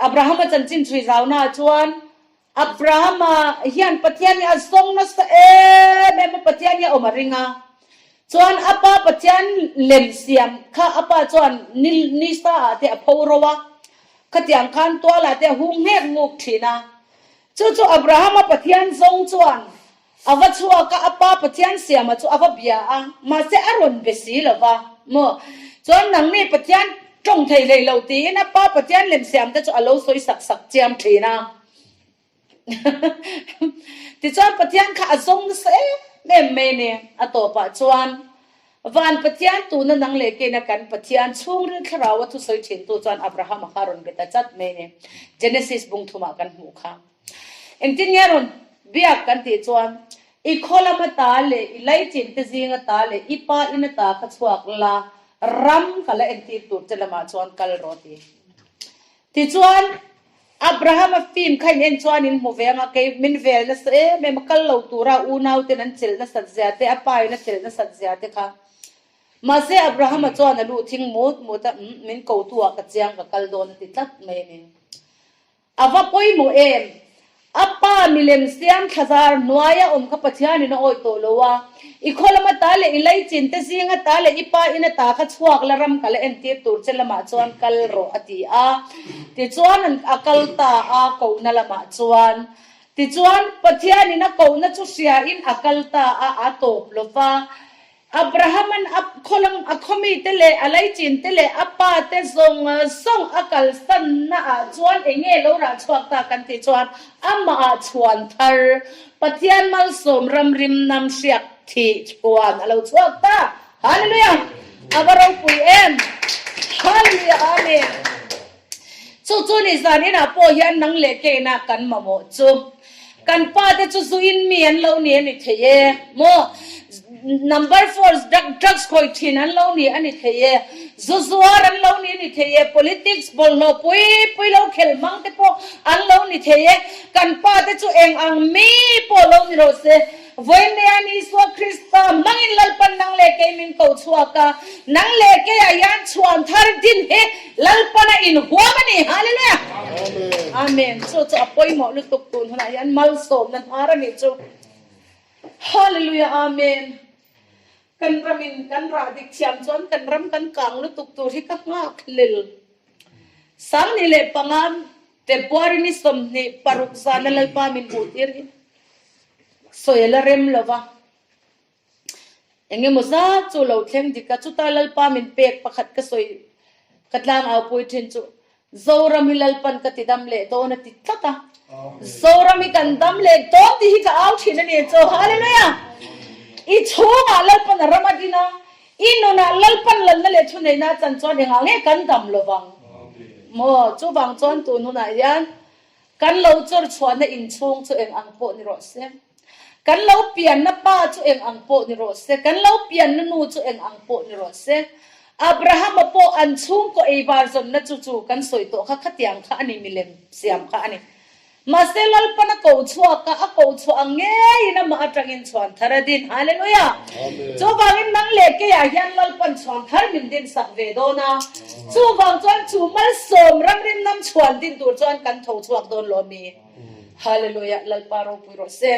Abrahama chanchin chhui zaunaah chuan Abrahama hian Pathian hi a zawng nasa em em a, Pathian hi a awm a ring a. Chuan a pa Pathian lem siam kha a pa chuan ni ni sa ah te a pho ro a, khatiang khan tual ah te a hung nghek nguk thin a. Chu chu Abrahama Pathian zawng chuan A va chhuak a, a pa Pathian siama chu a va bia a, mahse a rawn be si lo va maw? Chuan nangni Pathian tawng thei hlei lo tiin a pa Pathian lem siam te chu a lo sawi sak sak chiam thin a. Tichuan Pathian kha a zawng nasa em em mai a ni. A tawpah chuan Van Pathian tuna nang leh keina kan Pathian chhungril thlarau a thusawi thintu chuan Abrahama kha a rawn be ta chat mai a ni. Genesis bung thumah kan hmuh kha. Engtin nge rawn biak kan tih chuan, I khaw lam ata leh i laichin te zing ata leh i pa in ata kha chhuak la, ram ka la entir tur che lamah chuan kal rawh ti. Tichuan, Abrahama film kha in en chuan in hmu ve anga kei min vel nasa em em a, kal lo tura unau ten an chelh nasat zia te, a pa in a chelh nasat zia te kha. Mahse Abrahama chuan a luh thing mut mut a, Umm, min ko tu ah ka chiang ka kal dawn a ti tlat mai a ni. A va pawimawh em? A pa milem siam thlazar hnuaia awm kha Pathianin a awih tawh lo a. I khaw lama ta leh i leichin te zinga ta leh i pa ina ta kha chhuak la ram ka la entir tur che lamah chuan kal rawh a ti a. Tichuan an a kal ta a kohna lamah chuan. Tichuan Pathianin a kohna chu hriain a kal ta a, a tawp lo va. Abrahama'n a khawlam a khawmite leh a leichinte leh a pate zawng zawng a kalsanna ah chuan eng nge lo rah chhuak ta kan tih chuan amah ah chhuan thar Pathian malsawm ramrim nam hriak thih chhuan a lo chhuak ta. Hallelujah! A va ropui em! Hallelujah! Amen! Chu chu ni zan inah pawh hian nang leh ke inah kan mamawh chu. Kan pa te chu zu in mi an lo ni a ni thei e maw? Number four drugs khawih thin an lo ni a ni thei e, zu zuar an lo ni a ni thei e, politics bawlhhlawh pui pui lo khel hmang te pawh an lo ni thei e. Kan pa te chu eng ang mi pawh lo ni rawh se. Vawiin Isua Krista hmangin Lalpan nang leh kei min ko chhuak a, nang leh keiah hian chhuan thar din hi Lalpana inhuam a ni. Hallelujah! Amen. Chu chu a pawimawh lutuk tun hunah hian malsawmna hnar a nih chu. Hallelujah! Amen. Kan ramin kan rah dik thiam chuan kan ram kan kang lutuk tur hi ka nghak hlel. Sangni leh panga February ni 26 zana Lalpa min hmuhtir hi sawi a la rem lo va, eng emaw zat chu lo thleng dik a, chuta Lalpa min pek pakhat ka sawi ka tlang au pui thin chu Zoram hi Lalpan ka ti dam leh dawn a ti tlat a, Zoram hi kan dam leh dawn tih hi ka au thin a ni chu, Hallelujah! I chhungah Lalpan a ram a din a, i nunah Lalpan lalna leh thuneihna a chan chuan engah nge kan dam lo vang maw? Chuvang chuan tun hunah hian Kan lo chawr chhuahna inchhung chu eng ang pawh ni rawh se. Kan lo pianna pa chu eng ang pawh ni rawh se. Kan lo pianna nu chu eng ang pawh ni rawh se. Abrahama pawh an chhungkaw eibar zawnna chu chu kan sawi tawh kha khatiang kha a ni, milem siam kha a ni. Mahse Lalpan a ko chhuak a, a ko chhuah ang ngeiin amah atangin chhuan thar a din. Hallelujah! Chuvangin nang leh keiah hian Lalpan chhuan thar min din sak ve dawn a. Chuvang chuan chu malsawm ramrim nam chhuan din tur chuan kan tho chhuak dawn lo mi? Hallelujah Lalpa ropui rawh se.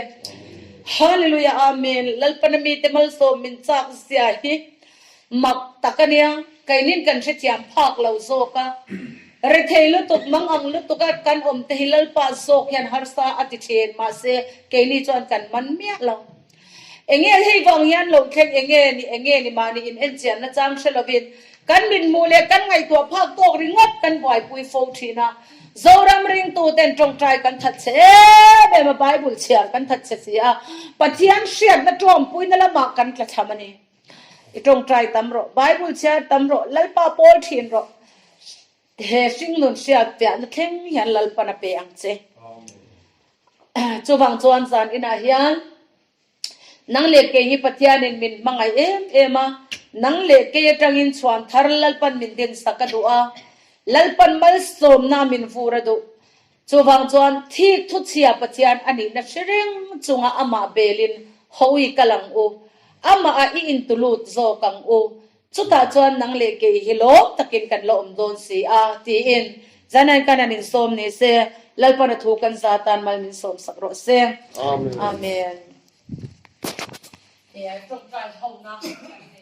Hallelujah Amen Lalpana mite malsawm min chak zia hi mak tak a nia keinin kan hrethiam phak lo zawk a rethei lutuk mang ang lutuk a kan awm te hi Lalpa zawk hian harsa a ti thin mahse keini chuan kan man miah lo. Enge hei vang hian lo thleng enge ni enge ni mahni in enchian na chang hre lovin kan min hmuh leh kan ngaihtuah phak tawk ringawt kan buaipui fo thin a. Zoram ringtu ten tawngtai kan that che em em a, Bible chhiar kan that che si a, Pathian hriatna tawngpuina lamah kan tla tham a ni. I tawngtai tam rawh, Bible chhiar tam rawh, Lalpa pawl thin rawh. He hringnun hriat fiahna thleng hian Lalpan a pe ang che. Chuvang chuan zan inah hian nang leh kei hi Pathianin min hmangaih em em a, nang leh kei atangin chhuan thar Lalpan min dinsak a duh a, Lalpan malsawmna min vur a duh. Chuvang chuan thik thuchhia Pathian a nihna hre reng chunga amah belin hawi kal ang u, amah ah i intulut zawk ang u. Chutah chuan nang leh kei hi lawm takin kan la awm dawn si a, tiin Zanain kan han insawm ni se, Lalpan a thu kan za tan mal min sawm sak rawh se. Amen. Amen. Tawngtai hona kan nei.